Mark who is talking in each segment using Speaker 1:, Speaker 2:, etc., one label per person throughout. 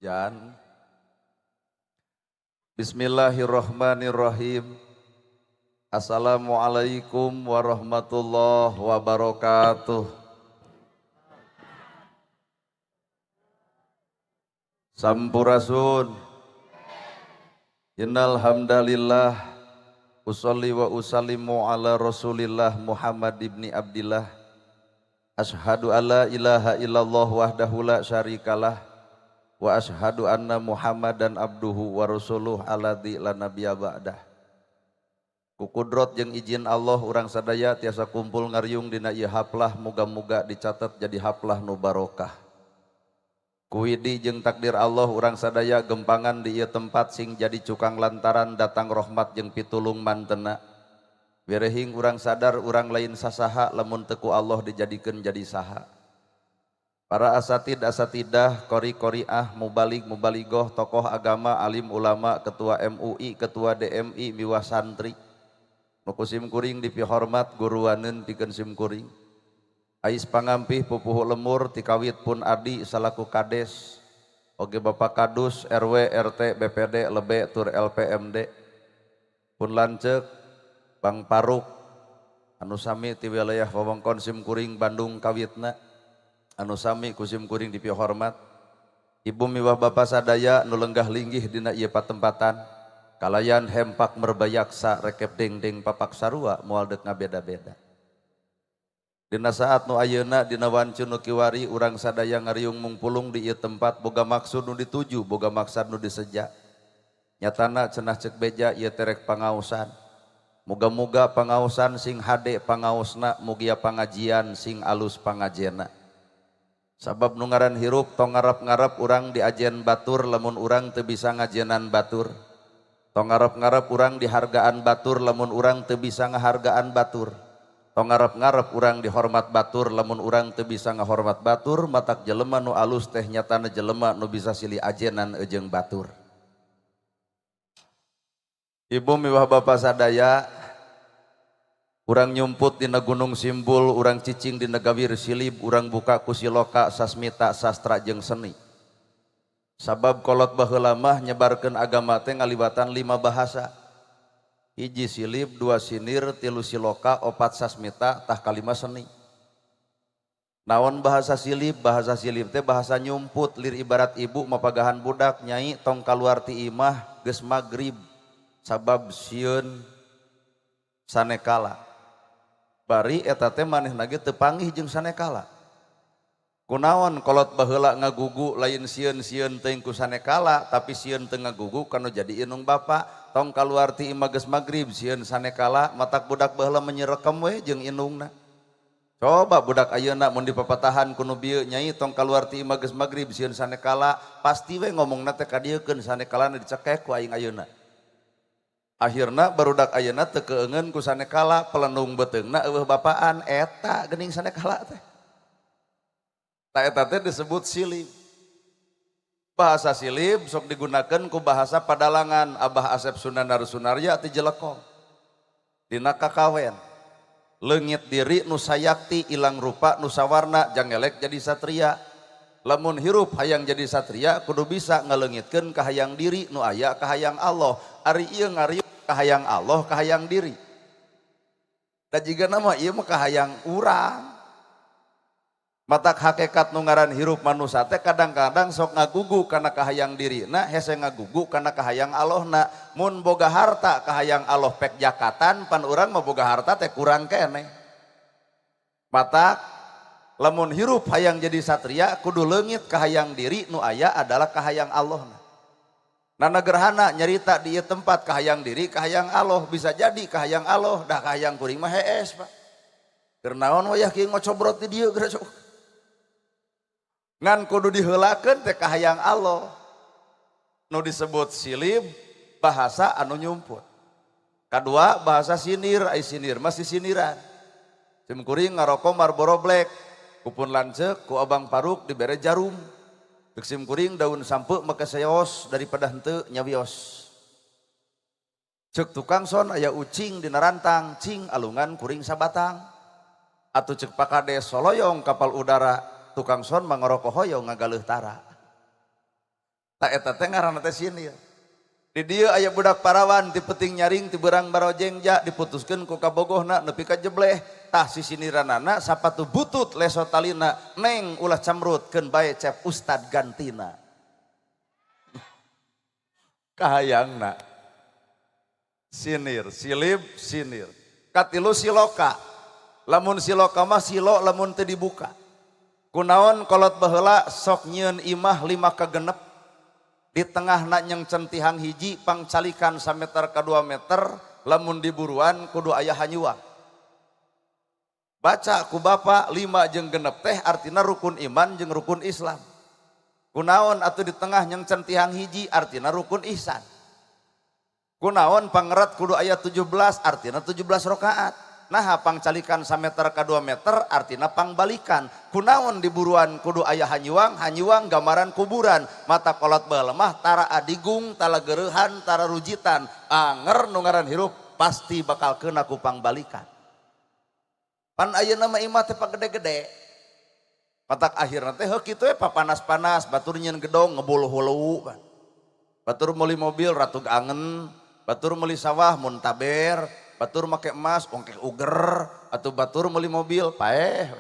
Speaker 1: Jan. Bismillahirrahmanirrahim. Assalamualaikum warahmatullahi wabarakatuh. Sampurasun. Innal hamdalillah usolli wa usallimu ala Rasulillah Muhammad ibni Abdillah. Asyhadu alla ilaha illallah wahdahu la syarikalah wa asyhadu anna Muhammadan abduhu wa rasuluh alladzi la nabiyya ba'dah. Ku kudrot jeung izin Allah urang sadaya tiasa kumpul ngariung dina ieu haplah, muga-muga dicatet jadi haplah nu barokah. Kuwidi jeung takdir Allah urang sadaya gempangan di ieu tempat sing jadi cukang lantaran datang rahmat jeung pitulung mantena. Werehing urang sadar urang lain sasaha lamun teu ku Allah dijadikeun jadi saha. Para asatid asatidah, qori qoriah, mubalig mubaligoh, tokoh agama, alim ulama, ketua MUI, ketua DMI, miwah santri. Nu ku sim kuring dipihormat guruaneun pikeun sim kuring. Ais pangampih pupuhu lemur tikawit pun adi salaku kades oge bapak kadus RW RT BPD lebe tur LPMD pun lanceuk Bang Paruk anu sami ti wilayah wewengkon sim kuring Bandung kawitna anu sami ku sim kuring dipihormat. Ibu miwah bapa sadaya nu lenggah linggih dina ieu patempatan kalayan hempak merbayaksa rekep dengdeng papak sarua moal deuk ngabeda-beda. Dina saat nu ayeuna dina wancu nu kiwari urang sadaya ngariung mungpulung di ieu tempat boga maksud nu dituju boga maksad nu diseja. Nyatana cenah ceuk beja ieu terek pangaosan. Muga-muga pangaosan sing hade pangaosna, mugia pangajian sing alus pangajena. Sabab nu ngaran hirup tong ngarep-ngarep urang diajen batur lamun urang teu bisa ngajenan batur. Tong ngarep-ngarep urang dihargaan batur lamun urang teu bisa ngahargaan batur. Tong ngarep-ngarep urang dihormat batur lamun urang teu bisa ngahormat batur, matak jelema nu alus teh nyatana jelema nu bisa silih ajenan jeung batur. Ibu miwah bapa sadaya, urang nyumput dina Gunung Simbul, urang cicing dina Gawir Silib, urang buka ku siloka sasmita sastra jeung seni. Sabab kolot baheula mah nyebarkeun agama teh ngaliwatan 5 bahasa. Hiji silib, 2 sinir, 3 siloka, 4 sasmita, tah kalima seni. Naon bahasa silib? Bahasa silib teh bahasa nyumput, lir ibarat ibu mapagahan budak nyai tong kaluar ti imah geus magrib sabab sieun sanekala. Bari eta teh manehna ge teu panggih jeung sanekala. Kunaon kolot baheula ngagugu lain sieun-sieun teuing ku sanekala, tapi sieun teu ngagugu kanu jadi inung bapa. Tong kaluar ti imah geus magrib sieun sanekala, matak budak baheula menyerekem we jeung inungna. Coba budak ayeuna mun dipapatahan ku nu bieu nyai tong kaluar ti imah geus magrib sieun sanekala, pasti we ngomongna teh kadieukeun sanekalana dicekek ku aing ayeuna. Akhirna barudak ayeuna teu keungeun ku sanekala, pelenung beuteungna eueuh bapaan eta geuning sanekala teh. Ta eta teh disebut silib. Bahasa silib sok digunakan ku bahasa padalangan Abah Asep Sunanar Sunarya ti Jelekong. Dina kakawen. Leungit diri nu sayakti ilang rupa nu sawarna jangelek jadi satria. Lamun hirup hayang jadi satria kudu bisa ngaleungitkeun kahayang diri nu aya kahayang Allah. Ari ieu ngariung kahayang Allah kahayang diri. Da jiga nama ieu mah kahayang urang. Matak hakikat nu ngaran hirup manusia teh kadang-kadang sok ngagugu kana kahayang dirina, hese ngagugu kana kahayang Allahna. Mun boga harta kahayang Allah pek jakatan, pan urang mah boga harta teh kurang keneh. Matak lamun hirup hayang jadi satria kudu leungit kahayang diri nu aya adalah kahayang Allahna. Nana gerhana nyarita di ieu tempat kahayang diri kahayang Allah, bisa jadi kahayang Allah dah kahayang kuring mah hees Pak. Keur naon wayah kieu ngocobrot di dieu geura sok. Ngan kudu diheulakeun teh kahayang Allah. Nu disebut silib bahasa anu nyumput. Kadua bahasa sinir, ai sinir mah sisiniran. Sim kuring ngaroko Marlboro Black, kupun lanceuk ku Abang Paruk dibere jarum. Ceuk sim kuring daun sampe make seos daripada henteu nyawios. Ceuk tukang son aya ucing dina rantang, cing alungan kuring sabatang. Atuh ceuk pakades soloyong kapal udara, tukang son mangoroko hoyong ngagaleuh tara. Tak eta teh ngaranna teh sinir. Di dieu aya budak parawan ti peuting nyaring ti beurang barojengja diputuskeun ku kabogohna nepi ka jebleh. Tah sisiniranana sapatu butut leso talina neng ulah camrut keun bae cep ustad gantina. Kahayangna. Sinir, silib, sinir. Katilu siloka. Lamun siloka mah silo lamun teu dibuka. Kunaon kolot baheula sok nyieun imah 5 ka 6. Di tengahna nyengcen tihang hiji pangcalikan sameter ka 2 meter lamun diburuan kudu aya hanyuang. Baca ku bapak 5 jeung 6 teh artina rukun iman jeung rukun Islam. Kunaon atuh di tengah nyengcen tihang hiji artina rukun ihsan. Kunaon pangerat kudu aya 17 artina 17 rakaat. Nah pangcalikan sameter ka 2 meter artina pangbalikan. Kunaon diburuan kudu aya hanyuang, hanyuang gambaran kuburan. Mata kolot baheula mah tara adigung, tara gereuhan, tara rujitan. Anger nu ngaran hirup pasti bakal kena ku pangbalikan. Pan ayeuna mah imah teh pagede-gede. Patak akhirna teh heuh kitu we papanas-panas, batur nyieun gedong ngebul hulu. Batur meuli mobil ratug angen, batur meuli sawah muntaber. Batur make emas, ongkeh uger, atau batur meuli mobil, paeh.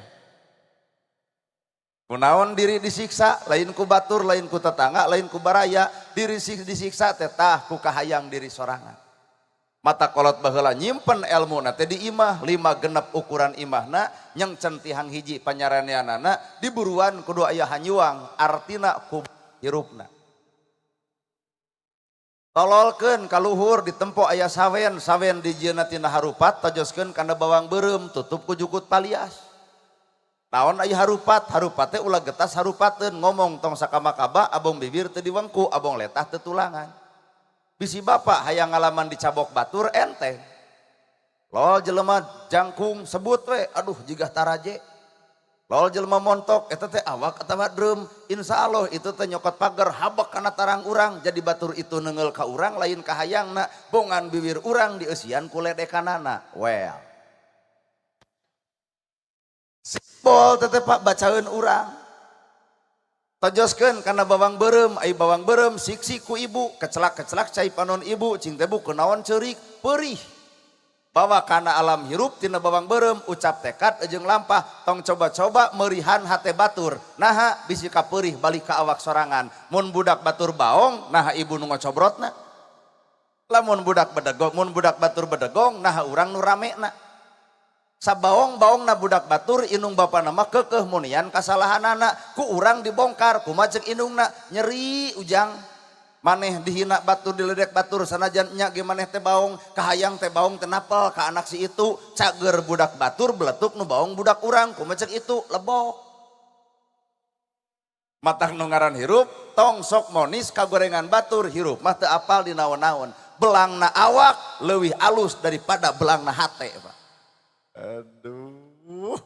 Speaker 1: Kunaon diri disiksa, lain ku batur, lain ku tetangga, lain ku baraya, diri disiksa tetah ku kahayang diri sorangan. Mata kolot baheula nyimpen elmuna teh di imah, 5 genep ukuran imahna, nyengcen tihang hiji panyaraneanana, diburuan kudu aya hanyuang, artina ku hirupna. Tololkeun kaluhur ditempo aya sawen, sawen dijieunna tina harupat tojoskeun kana bawang beureum tutup ku jukut palias. Naon aya harupat, harupat teh ulah getas harupateun ngomong tong sakamakaba abong bibir teu diwengku, abong letah teu tulangan. Bisi bapak hayang ngalaman dicabok batur enteng. Lol jelema jangkung sebut we, aduh jigah taraje. Lol jelema montok eta teh awak atawa drum, insya Allah itu teh nyokot pagar habek kana tarang urang, jadi batur itu neunggeul ka urang lain kahayangna, bongan bibir urang dieusian ku ledekanana. Well. Simbol teh teh Pak bacaeun urang. Tojoskeun kana bawang beureum, ai bawang beureum siksi ku ibu, kecelak-kecelak cai panon ibu, cing teh bu kunaon ceurik, peurih. Bawa kana alam hirup tina bawang beureum ucap tekad jeung lampah tong coba-coba merihan hate batur naha bisi kapeurih balik ka awak sorangan mun budak batur baong naha ibu nu ngocobrotna lamun budak bedegong mun budak batur bedegong naha urang nu ramena sabaong-baongna budak batur inung bapana mah keukeuh munian kasalahanana ku urang dibongkar kumaha ceuk indungna nyeri ujang maneh dihina batur diledek batur sanajan nya ge maneh teh baong kahayang teh baong teh napel ka anak si itu cager budak batur beletuk nu baong budak urang kumaha ceuk itu lebok matah nu ngaran hirup tong sok monis kagorengan batur hirup mah teu apal di naon-naon belangna awak leuwih alus daripada belangna hate Pak. Aduh,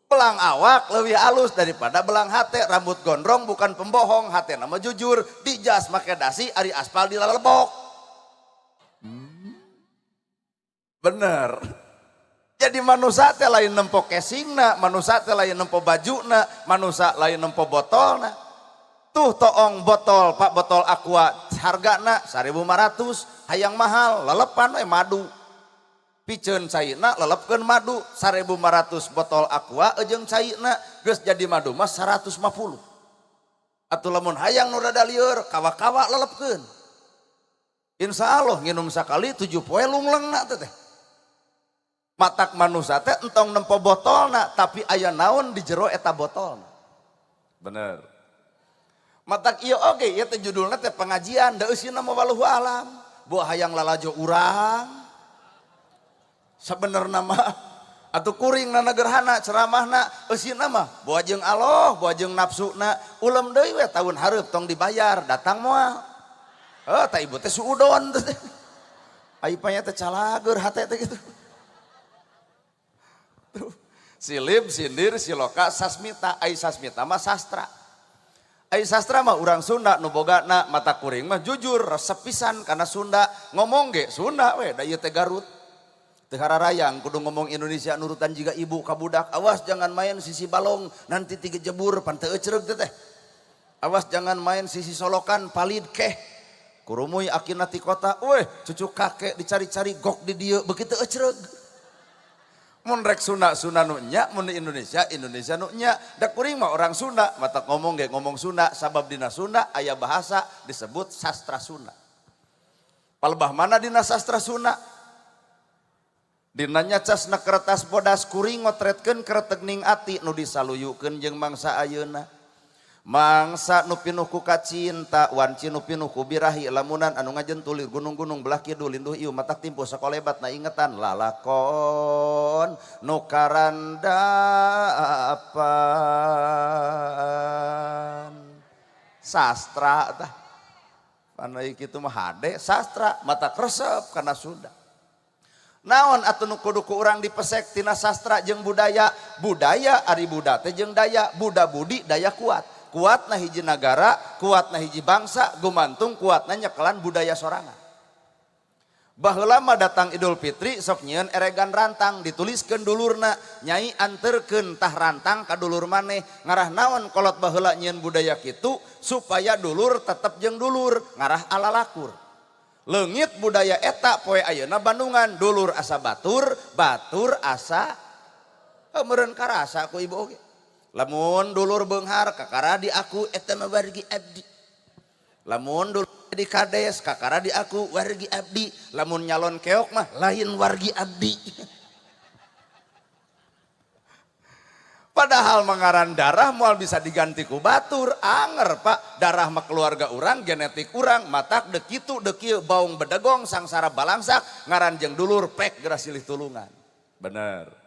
Speaker 1: belang awak lebih halus daripada belang hate, rambut gondrong bukan pembohong, hate nama jujur, di jas make dasi, ari aspal di lalebok. Bener. Jadi manusia teh lain nempo casingna, manusia teh lain nempo bajuna, manusia lain nempo botolna. Tuh toong botol, Pak botol aqua hargana 1.500, hayang mahal, lelepan we madu. Piceun caina lelepkeun madu 1.500 botol aqua jeung caina geus jadi madu mah 150. Atuh lamun hayang nu rada lieur kawa-kawa lelepkeun. Insya Allah nginum sakali 7 poe lunglengna teh. Matak manusia teh entong nempo botolna tapi aya naon di jero eta botolna. Bener. Matak ieu oge ieu teh judulna teh pengajian da eusina mah waluhu alam. Buah hayang lalajo urang. Sebenarnya mah atuh kuring na gerhana ceramahna eusina mah boa jeung Allah boa jeung nafsuna ulem deui we tahun hareup tong dibayar datang moal heuh tah ibu teh suudon teh ai panya teh calageur hate teh kitu. Tuh silib sindir siloka sasmita ai sasmita mah sastra ai sastra mah urang Sunda nu bogana mata kuring mah jujur resep pisan kana Sunda ngomong ge Sunda we da ieu teh Garut. Teu hararayang kudu ngomong Indonesia nurutan jiga ibu ka budak awas jangan main sisi balong nanti tiga jebur pan teu ecreug teh. Awas jangan main sisi solokan palid keh. Kurumuy akina ti kota, weh cucu kakek dicari-cari gok di dieu begitu ecreug. Mun rek Sunda Sunda nu nya, mun di Indonesia Indonesia nu nya. Da kuring mah orang Sunda, mata ngomong ge ngomong Sunda sabab dina Sunda aya bahasa disebut sastra Sunda. Palebah mana dina sastra Sunda? Dina nyacasna kertas bodas kuring ngotretkeun kretegning ati nu disaluyukeun jeung mangsa ayeuna. Mangsa nu pinuh ku kacinta, wanci nu pinuh ku birahi, lamunan anu ngajentulir gunung-gunung belah kidul linduh ieu matak timpuh sakolebat na ingetan lalakon nu karandapan. Sastra tah. Panai kitu mah hade sastra mata resep kana Sunda. Naon atuh nu kudu ku urang dipesek tina sastra jeung budaya? Budaya ari buda teh jeung daya, buda budi daya kuat. Kuatna hiji nagara, kuatna hiji bangsa, gumantung kuatna nyekelan budaya sorangan. Baheula mah datang Idul Fitri sok nyieun eregan rantang dituliskeun dulurna, nyai anterkeun tah rantang ka dulur maneh. Ngarah naon kolot baheula nyieun budaya kitu supaya dulur tetep jeung dulur, ngarah alalakur. Leungit budaya eta poe ayeuna Bandungan, dulur asa batur, batur asa meureun karasa ku ibu oge. Lamun dulur beunghar kakara di aku eta mah wargi abdi. Lamun dulur di kades kakara di aku wargi abdi. Lamun nyalon keok mah lain wargi abdi. Padahal mengaran darah moal bisa diganti ku batur, anger pak, darah mah keluarga urang, genetik urang, matak dek kitu dek kieu baung bedegong sangsara balangsak, ngaran jeung dulur pek geura silih tulungan. Bener.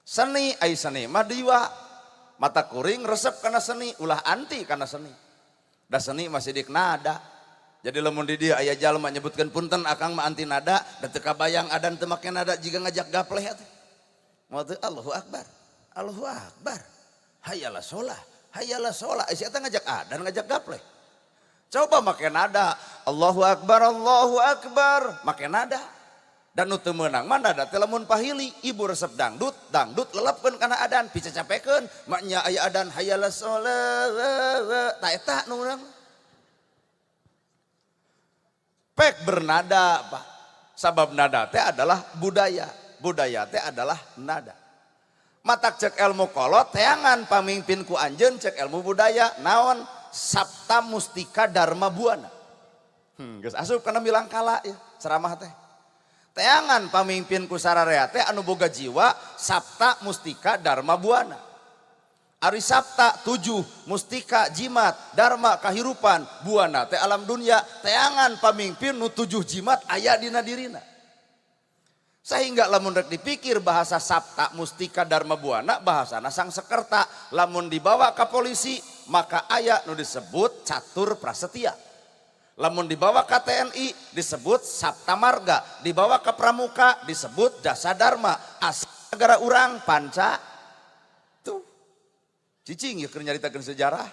Speaker 1: Seni ai seni mah diwa, mata kuring resep kana seni, ulah anti kana seni. Da seni masih dik nada. Jadi lamun di dieu aya jalma nyebutkeun punten akang mah anti nada, da teu kabayang adan teu make nada jiga ngajak gapleh atuh. Moal teu Allahu Akbar. Allahu Akbar, hayalah sholah, hayalah sholah. Si eta ngajak adan, ngajak gapleh. Coba make nada, Allahu Akbar, Allahu Akbar, make nada. Dan nu teu meunang mah nada teh lamun pahili, ibu resep dangdut, dangdut lelepkeun kana adan, picacapekeun, maknya aya adan hayalah sholah, ta eta nu meunang. Pek bernada, Pak. Sabab nada teh adalah budaya, budaya teh adalah nada. Matak cek ilmu kolot teangan pamimpin ku anjeun cek ilmu budaya naon Sabta Mustika Dharma Buana. Geus asup kana milangkala ya ceramah teh. Teangan pamimpin ku sararea teh anu boga jiwa Sabta Mustika Dharma Buana. Ari Sabta 7, Mustika jimat, Dharma kahirupan, Buana teh alam dunia. Teangan pamimpin nu 7 jimat aya dina dirina. Sehingga lamun rek dipikir bahasa Sabta Mustika Dharma Buana bahasana Sangsekerta, lamun dibawa ke polisi maka aya nu disebut Catur Prasetya. Lamun dibawa ke TNI disebut Sabta Marga, dibawa ke Pramuka disebut Jasa Dharma. Asal negara urang panca tuh. Cicing ya keur nyaritakeun sejarah.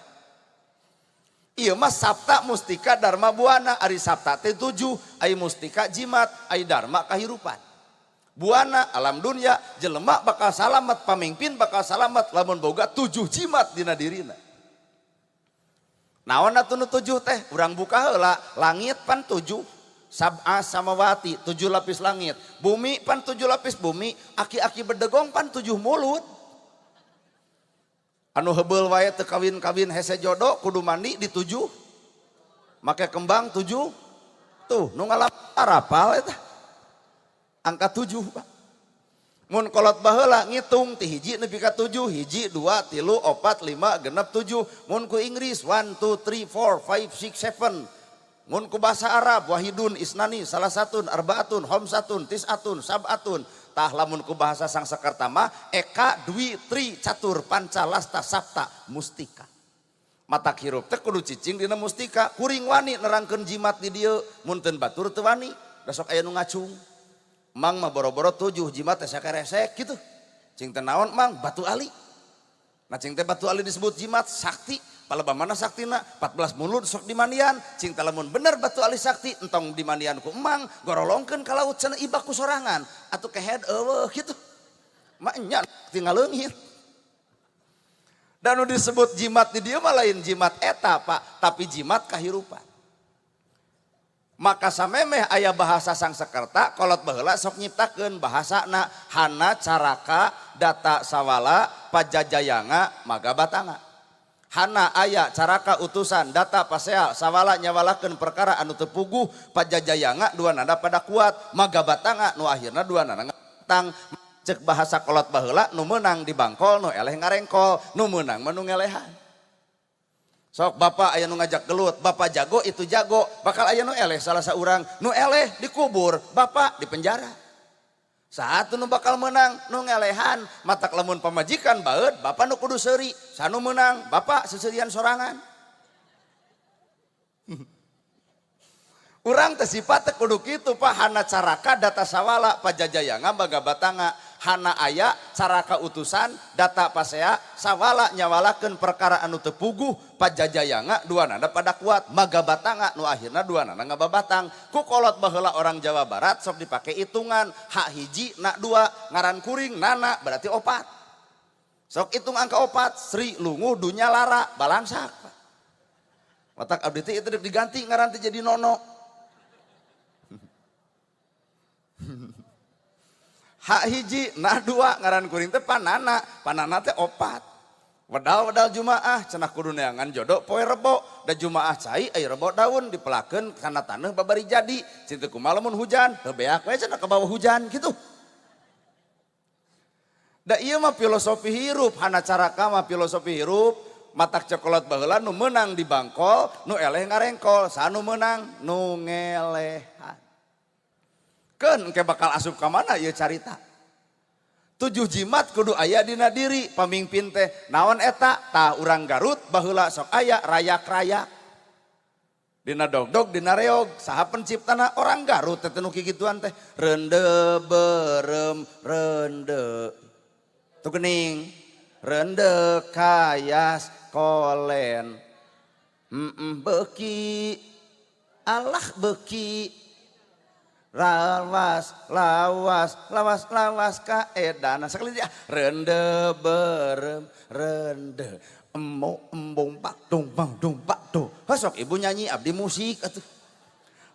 Speaker 1: Ieu mah Sabta Mustika Dharma Buana, ari Sabta teh 7, ai Mustika jimat, ai Dharma kahirupan. Buana alam dunia, jelema bakal salamet, pamimpin bakal salamet lamun boga 7 jimat dina dirina. Naon atuh nu 7 teh? Urang buka heula, langit pan 7, sab'a samawati, 7 lapis langit. Bumi pan 7 lapis bumi, aki-aki bedegong pan 7 mulut. Anu heubeul wae teu kawin-kawin hese jodoh kudu mandi di 7. Make kembang 7. Tuh nu ngalam arapal eta. Angka 7 Pak. Mun kolot baheula ngitung ti hiji nepi ka 7, hiji, 2, 3, 4, 5, genep 7. Mun ku Inggris 1, 2, 3, 4, 5, 6, 7. Mun ku bahasa Arab wahidun, isnani, salasatun, arbaatun, homsatun, tisatun, sabatun. Tah lamun ku bahasa Sangsekerta mah eka, dwi, tri, catur, panca, lasta, sapta, mustika. Mata hirup teh kudu cicing dina mustika. Kuring wani nerangkeun jimat di dieu, mun teu batur teu wani, da sok aya nu ngacung. Mang mah boro-boro 7 jimat teh sakeresek gitu. Cing teh naon mang batu ali. Nah cing teh batu ali disebut jimat sakti. Palebah mana saktina 14 mulut sok dimandian. Cing teh lamun bener batu ali sakti entong dimandian ku emang gorolongkeun ka laut cenah ibak ku sorangan atuh kehed eueuh gitu. Mak nya tinggal leungit. Dan nu disebut jimat di dieu mah lain jimat eta Pak, tapi jimat kahirupan. Maka samemeh aya bahasa Sangsekerta kolot baheula sok nyiptakeun bahasana hana caraka data sawala pajajayanga maga batanga. Hana aya caraka utusan data pasea sawala nyawalakeun perkara anu teu puguh pajajayanga dua nada pada kuat maga batanga nu akhirna dua nada ngatang. Cek bahasa kolot baheula nu meunang di bangkol nu eleh ngarengkol nu meunang mah nu ngelehan. Sok bapak aya nu ngajak gelut, bapak jago itu jago, bakal aya nu eleh salah saurang, nu eleh dikubur, bapak di penjara. Saat nu bakal menang nu ngelehan, matak lamun pamajikan baeud, bapak nu kudu seuri, sanu menang, bapak seserian sorangan. Urang teh sifat teh kudu kitu Pak, hana caraka data sawala pajajayanga baga batanga, hana aya caraka utusan data pasea sawala nyawalakeun perkara anu teu puguh pajajayanga dua nada pada kuat maga batanga nu akhirna dua nada ngababatang. Ku kolot baheula orang Jawa Barat sok dipake hitungan hak hiji nak dua ngaran kuring nana berarti opat. Sok hitung angka opat Sri lungu dunya lara balangsak. Matak abdi teh itu diganti ngaran teh jadi nono. Hak hiji nah dua ngaran kuring teh panana, panana teh opat. Wedal-wedal jumaah cenah kudu neangan jodoh poe rebo, da jumaah cai ai rebo daun dipelakeun kana taneuh babari jadi. Cinta kumaha lamun hujan, heuh beak we cenah ke bawah hujan gitu. Da ieu mah filosofi hirup, hana caraka mah filosofi hirup, matak cokolat baheula nu meunang di bangkol, nu eleh ngarengkol, sanu meunang nu ngelehan. Keun engke bakal asup ka mana ieu carita. 7 jimat kudu aya dina diri pamimpin teh. Naon eta? Tah urang Garut baheula sok aya rayak-rayak. Dina dogdog dina reog, saha penciptana orang Garut teh nu kikituan teh. Rende berem rende. Tuh geuning. Rende kayas kolen. Beuki Allah beuki. Lawas, lawas, lawas, lawas kaedana. Sekali dia rende berem, rende emo embong pak dong bang dong pak do. Sok ibu nyanyi abdi musik atuh.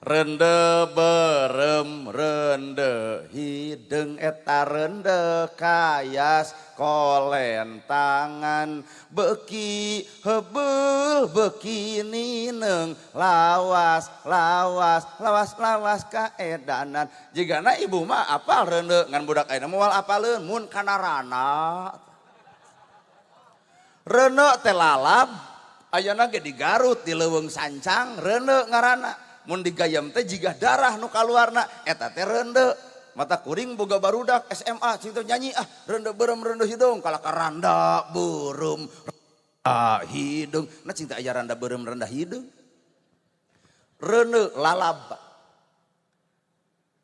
Speaker 1: Rende berem, rende hidung eta rende kayas kolen tangan beki hebel beki nineng lawas lawas lawas lawas kaedanan. Jigana ibu mah apal rende ngan budak ayeuna moal apaleun mun kana rana. Rende teh lalab ayeuna ge di Garut di Leuweung Sancang rende ngaranna. Mun digayam teh jiga darah nu kaluarna eta teh rende. Mata kuring boga barudak SMA cing teh nyanyi ah rende berem rende hidung kalaka randa berem randa hidung. Nah cing teh aya randa berem randa hidung. Rende lalab.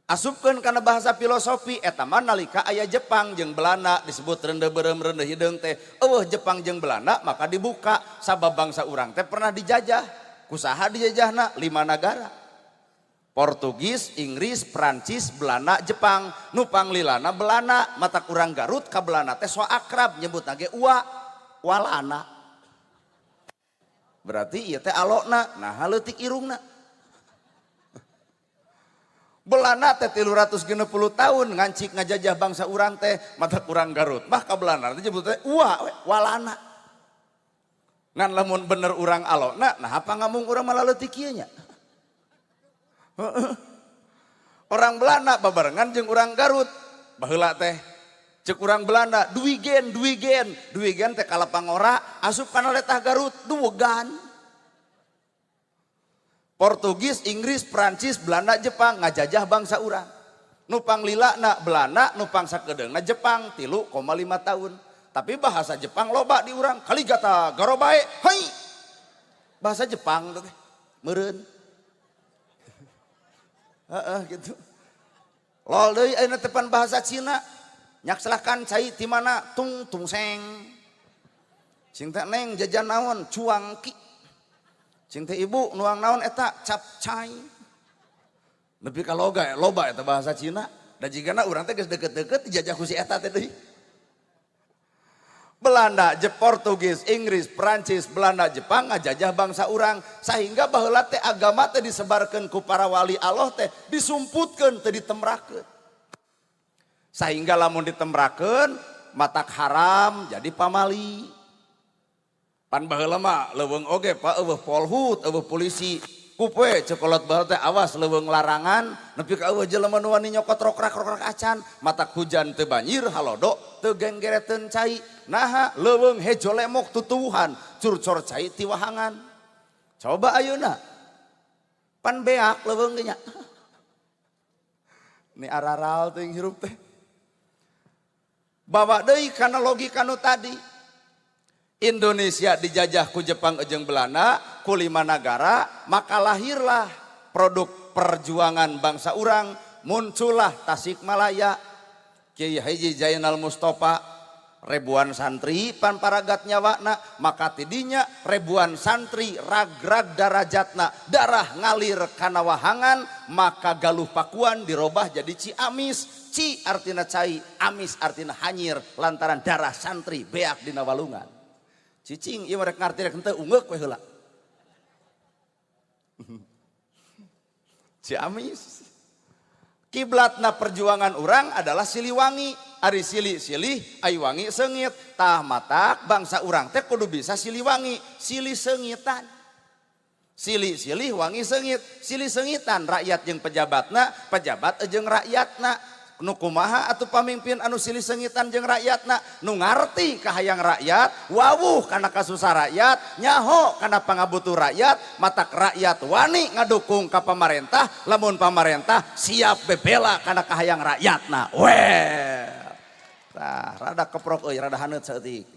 Speaker 1: Asupkeun kana bahasa filosofi eta mah nalika aya Jepang jeung Belanda disebut rende berem rende hidung teh. Eueuh Jepang jeung Belanda maka dibuka sabab bangsa urang teh pernah dijajah. Kusaha dijajahna 5 nagara. Portugis, Inggris, Prancis, Belanda, Jepang. Nu panglilana Belanda, mata kurang Garut ka Belanda teh so akrab nyebutna ge ua, walana. Berarti ieu teh alokna, nah leutik irungna. Belanda teh 360 tahun ngancik ngajajah bangsa urang teh, mata kurang Garut mah ka Belanda teh nyebutna ua, walana. Ngan lamun bener urang alokna, nah apa ngamung urang malah leutik ieu nya. Orang Belanda babarengan jeung urang Garut. Baheula teh ceuk urang Belanda duigen duigen duigen teh kalapangora asup kana letah Garut duwegan. Portugis, Inggris, Prancis, Belanda, Jepang ngajajah bangsa urang. Nu panglilana Belanda, nu pangsakedeungna Jepang 3,5 tahun. Tapi bahasa Jepang loba di urang kaligata garobae hai. Bahasa Jepang teh meureun. Heeh gitu. Lol deui ayeuna teh pan bahasa Cina. Nyakselahkan cai ti mana tung tung seng. Cing teh neng jajan naon cuang ki. Cing teh ibu nuang naon eta cap cai. Nepi ka loga loba eta bahasa Cina. Da jigana urang teh geus deket-deket dijajah ku si eta teh deui. Belanda, Portugis, Inggris, Perancis, Belanda, Jepang ngajajah bangsa urang sehingga baheula teh agama teh disebarkeun ku para wali Allah teh disumputkeun teh ditemrakeun. Sehingga lamun ditemrakeun matak haram jadi pamali. Pan baheula mah leuweung oge Pak eueuh polhut, eueuh polisi. Kupe cekolot baheula teh awas leuweung larangan nepi ka eueuh jelema nu wani nyokot rokrak-rokrak acan, matak hujan teu banjir halodo teu genggereteun cai. Naha leuweung hejo lemok tutuwuhan curcor cai ti wahangan. Coba ayeuna pan beak leuweung ge nya. Ni araral teuing hirup teh. Bawa deui kana logika nu tadi. Indonesia dijajah ku Jepang jeung Belanda, ku lima nagara, maka lahirlah produk perjuangan bangsa urang, muncullah Tasikmalaya. Kiai Haji Zainal Mustafa, ribuan santri pan paragat nyawana, maka tidinya ribuan santri ragrag darajatna, darah ngalir kana wahangan, maka Galuh Pakuan dirobah jadi Ciamis. Ci artina cai, amis artina hanyir, lantaran darah santri beak dina walungan. Cicing ieu rek ngarti rek henteu ungeuk we heula. Ciamis. Kiblatna perjuangan urang adalah Siliwangi. Ari sili silih, ai wangi seungit. Tah matak bangsa urang teh kudu bisa Siliwangi, silih seungitan. Silih silih wangi seungit, silih seungitan rakyat jeung pejabatna, pejabat jeung rakyatna. Nu kumaha atuh pamimpin anu silih seungitan jeung rakyatna, nu ngarti kahayang rakyat, wawuh kana kasusah rakyat, nyaho kana pangabutuh rakyat, matak rakyat wani ngadukung ka pamarentah, lamun pamarentah siap bebela kana kahayang rakyatna. Weh. Tah, rada keprok euy, rada haneut saeutik.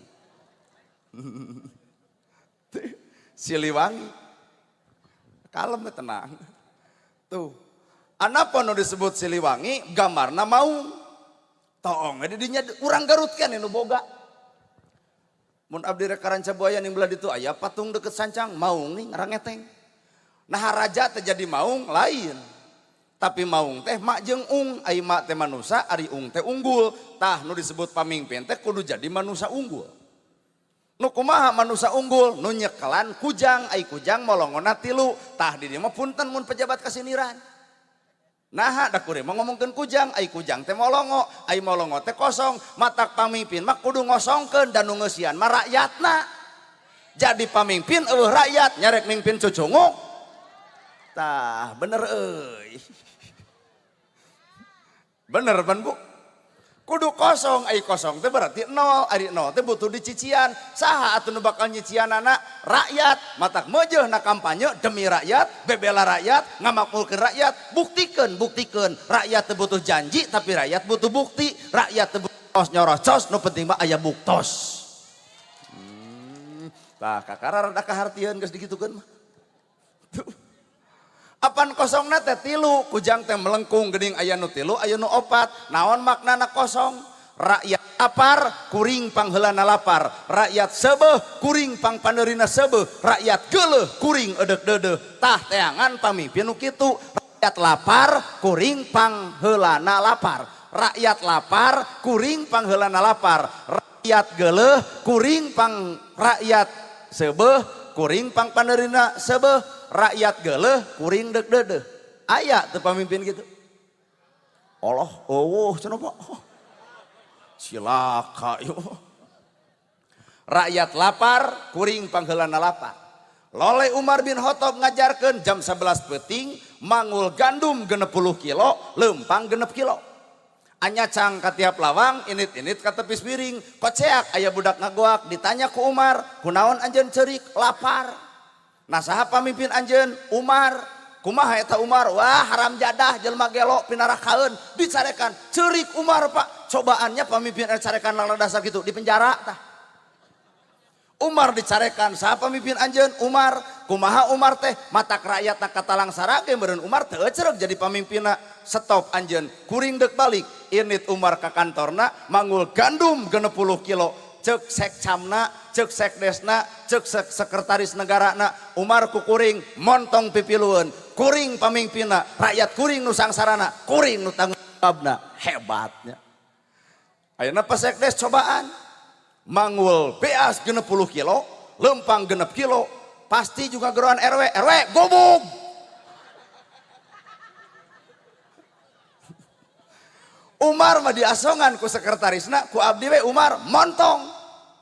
Speaker 1: Siliwangi. Kalem tenang. Tuh. Anapa nu disebut Siliwangi gambarna maung. Toong di dinya urang Garut kan nu boga. Mun abdi rek ka Rancabuaya ning belah ditu aya patung deket sancang maung nih ngarangeteng. Nah raja teh jadi maung lain. Tapi maung teh mak jeung ung, ai mak teh manusa, ari ung teh unggul. Tah nu disebut pamimpin teh kudu jadi manusa unggul. Nu kumaha manusa unggul? Nu nyekelan kujang, ai kujang molongona tilu. Tah di dieu mah punten mun pejabat kasiniran. Nah, da kuring mah ngomongkeun kujang, ai kujang teh molongo, ai molongo teh kosong, matak pamimpin mah kudu ngosongkeun dan nu ngeusian mah rakyatna. Jadi pamimpin eueuh rakyat, nyarek mimpin cucunguk. Tah, bener euy. Bener ban Bu? Kudu kosong, ai kosong teh berarti nol, ari nol teh butuh dicician. Saha atuh nu bakal nyicianana? Rakyat. Matak meujeuh na kampanye demi rakyat, bebela rakyat, ngamakmurkeun rakyat, buktikeun, buktikeun. Rakyat teh butuh janji tapi rakyat butuh bukti. Rakyat teh butuh nyorocos, nu penting mah aya buktos. Tah kakara rada kahartieun geus dikitukeun mah. Tuh. Apan kosongna teh tilu, kujang teh melengkung geuning aya nu tilu, aya nu opat. Naon maknana kosong? Rakyat lapar, kuring pangheulana lapar. Rakyat seubeuh, kuring pangpaneurina seubeuh. Rakyat geuleuh, kuring eudek deudeuh. Tah teangan pamimpin nu kitu. Rakyat lapar, kuring pangheulana lapar. Rakyat lapar, kuring pangheulana lapar. Rakyat geuleuh, kuring pang rakyat seubeuh, kuring pangpaneurina seubeuh. Rakyat geuleuh, kuring deuk deudeuh. Aya teu pamimpin gitu. Allah, eueuh cenah Pak. Cilaka ieu. Rakyat lapar, kuring pangheulana lapar. Loleh Umar bin Khattab ngajarkeun jam 11 peuting mangul gandum 60 kilo, leumpang 6 kilo. Anyacang ka tiap lawang, init-init ka tepis piring. Koceak aya budak ngagoak, ditanya ku Umar, kunaon anjeun ceurik? Lapar. Nah saha pamimpin anjeun? Umar. Kumaha eta Umar? Wah haram jadah jelema gelo pinarakaeun. Dicarekan ceurik Umar Pak. Cobaannya pamimpin carekan lala dasar gitu di penjara tah. Umar dicarekan saha pamimpin anjeun? Umar. Kumaha Umar teh? Matak rakyat katalang sarage meureun Umar teu ecereug jadi pamimpinna. Stop anjeun kuring deuk balik. Init Umar ka kantorna mangul gandum 60 kilo. Cek sekcamna, cek sekdesna, cek sekretaris negarana, Umar ku kuring montong pipilueun, kuring pamimpinna, rakyat kuring nu sangsarana, kuring nu tanggung jawabna. Hebatnya. Ayeuna Pak Sekdes cobaan. Manggul beas 60 kilo, lempang 6 kilo, pasti juga geroan RW, RW gobog. Umar mah diasongan ku sekretarisna, ku abdi we Umar montong.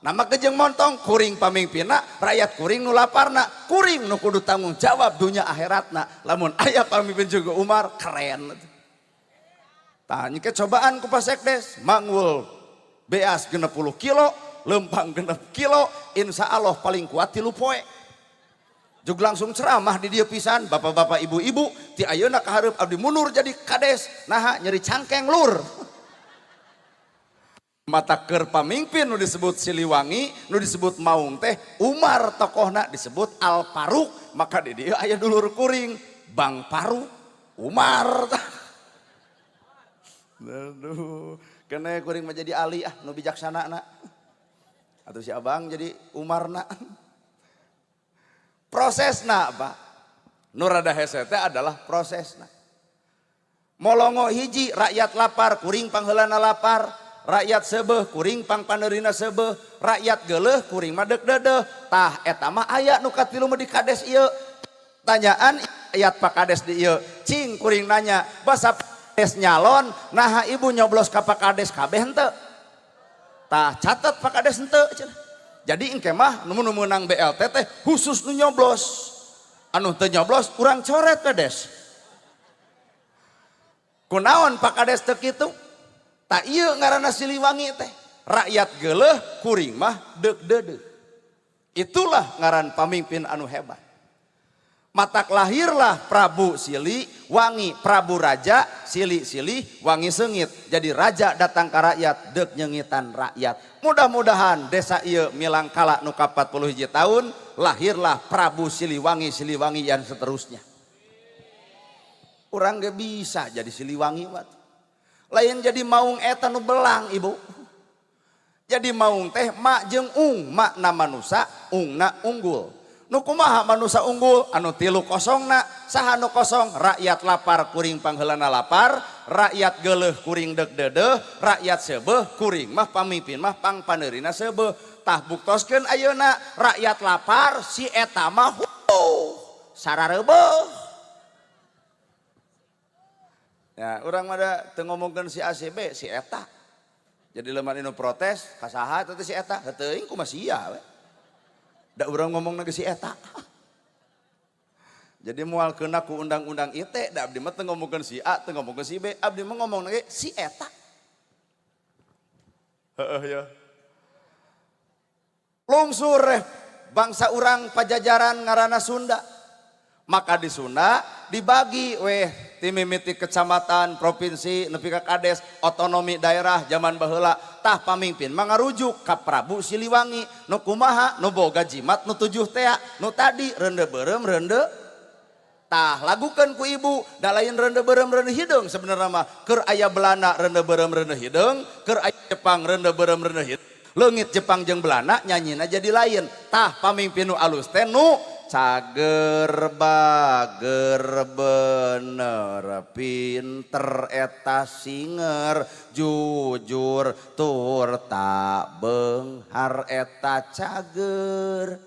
Speaker 1: Nama kejeng montong, kuring pamimpinna, rakyat kuring nu laparna, kuring nu kudu tanggung jawab dunia akhiratna. Lamun aya pamimpin juga Umar keren. Tah nyike cobaan ku Pak Sekdes, manggul beas 60 kilo, lempang 6 kilo, insya Allah paling kuat 3 poe. Jug langsung ceramah di dia pisan, bapak-bapak ibu-ibu, ti ayeuna ka hareup abdi mundur jadi kades, naha nyeri cangkeng lur. Mata keur pamimpin nu disebut Siliwangi, nu disebut Maung teh Umar tokohna disebut Al Faruk, maka di dieu aya dulur kuring Bang Faruk Umar. Aduh, kene kuring mah jadi Ali ah nu bijaksana na. Atau si abang jadi Umarna. Prosesna Pak. Nu rada hese teh adalah prosesna. Molongo hiji rakyat lapar kuring pangheulana lapar. Rakyat sebeh kuring pang panerina sebeh, rakyat geuleuh kuring mah deuk deudeuh. Tah eta mah aya nu katilu mah di kades ieu. Tanyaan ayat Pak Kades di ieu. Cing kuring nanya, basa Kades nyalon, naha ibu nyoblos ka Pak Kades kabeh henteu? Tah catet Pak Kades henteu cenah. Jadi engke mah nu meunang BLT teh khusus nu nyoblos. Anu teu nyoblos urang coret Kades. Kunaon Pak Kades teu kitu? Tak ieu ngaranna Siliwangi teh. Rakyat geuleuh kuring mah deuk deudeuh. Itulah ngaran pamimpin anu hebat. Matak lahirlah Prabu Siliwangi, Prabu Raja Sili Silih Wangi Seungit. Jadi raja datang ke rakyat deuk nyengitan rakyat. Mudah-mudahan desa ieu milangkala nu ka 41 tahun lahirlah Prabu Siliwangi Siliwangi yang seterusnya. Urang ge bisa jadi Siliwangi mah. Lain jadi maung eta nu belang ibu. Jadi maung teh mak jeung ung, makna manusa, ungna unggul. Nu kumaha manusa unggul? Anu 3 kosongna, saha nu kosong? Rakyat lapar kuring pangheulana lapar, rakyat geuleuh kuring deuk deudeuh, rakyat seubeuh kuring mah pamimpin mah pangpaneurina seubeuh. Tah buktoskeun ayeuna rakyat lapar si eta mah sarareubeuh. Ya, urang mah da teu ngomongkeun si A si B, si eta. Jadi lamun anu protes, ka saha eta teh si eta? Heuteung kumaha sia we. Da urang ngomongna ge si eta. Jadi moal keuna ku undang-undang ITE, da abdi mah teu ngomongkeun si A, teu ngomongkeun si B, abdi mah ngomongna ge si eta. Heeh ya. Lungsur bangsa urang Pajajaran ngaranna Sunda. Maka di Sunda dibagi weh timimiti kecamatan, provinsi, nepi ka kades, otonomi daerah zaman baheula. Tah pamimpin mah ngarujuk ka Prabu Siliwangi, nu kumaha, nu boga jimat, nu 7 tea, nu tadi reunde beureum reunde. Tah lagukeun ku ibu, da lain reunde beureum reunde hideung sebenarnya mah. Keur aya Belanda reunde beureum reunde hideung, keur aya Jepang reunde beureum reunde hideung. Leungit Jepang jeung Belanda nyanyina jadi lain. Tah pamimpin nu alus teh nu cager bager bener pinter eta singer jujur tur tak benghar eta cager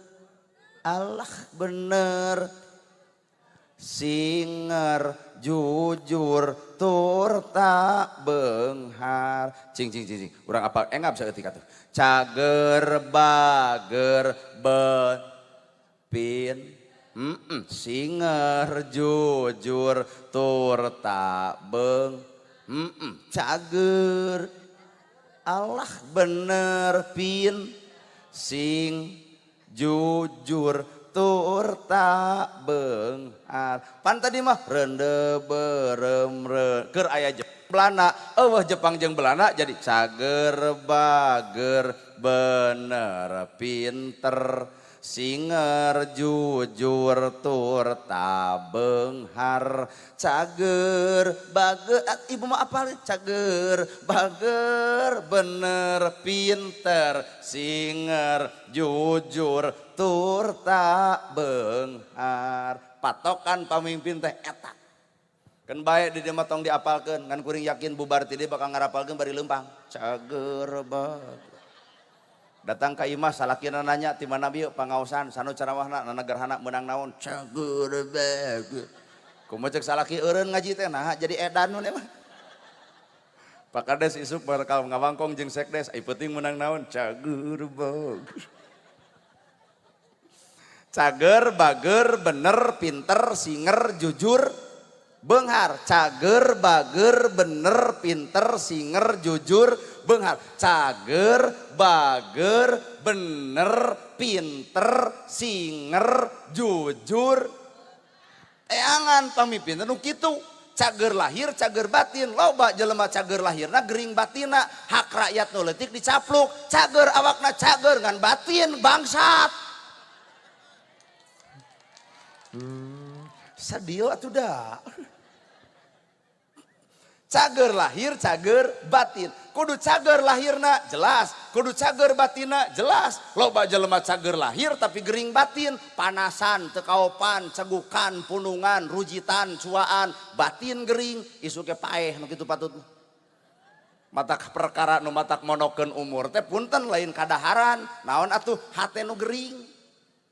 Speaker 1: Allah bener singer jujur tur tak benghar cing cing cing cing urang apa enggak bisa ketika tuh cager bager ben pin singer jujur tur tak beng cager Allah bener pin sing jujur tur tak benghar. Pan tadi mah rende berem re keur aya Jepang Belanda, eueuh Jepang jeung Belanda jadi cager bager bener pinter singer jujur tur tabenghar cager bager ibu mah apa cager bager bener pinter singer jujur tur tabenghar. Patokan pamimpin teh eta kan bae di dieu mah tong diapalkeun ngan kuring yakin bubar ti dieu bakal ngarapalkeun bari leumpang cager bager. Datang ka imah salakina nanya ti mana bieu pangaosan sanu caramahna nana gerhana meunang naon cager bager. Kumaha cek salaki eureun ngaji teh naha jadi edan nu mah. Pak Kades isuk bakal ngawangkong jeung sekdes ai peuting meunang naon cager bager. Cager bager bener pinter singer jujur beunghar. Cager bager bener pinter singer jujur beunghar. Cager bager bener pinter singer jujur. Teangan pamimpin nu kitu. Cager lahir cager batin. Loba jelema cager lahirna gering batina, hak rakyat nu leutik dicapluk. Cager awakna cager ngan batin bangsat. Sedih atuh dah. Cager lahir cager batin. Kudu cager lahirna jelas, kudu cager batina jelas. Loba jelema cager lahir tapi gering batin, panasan, teu kaopan, cegukan, punungan, rujitan, cuaan, batin gering, isuke paeh nu kitu patut. Matak perkara nu matak monokeun umur teh punten lain kadaharan, naon atuh hate nu gering.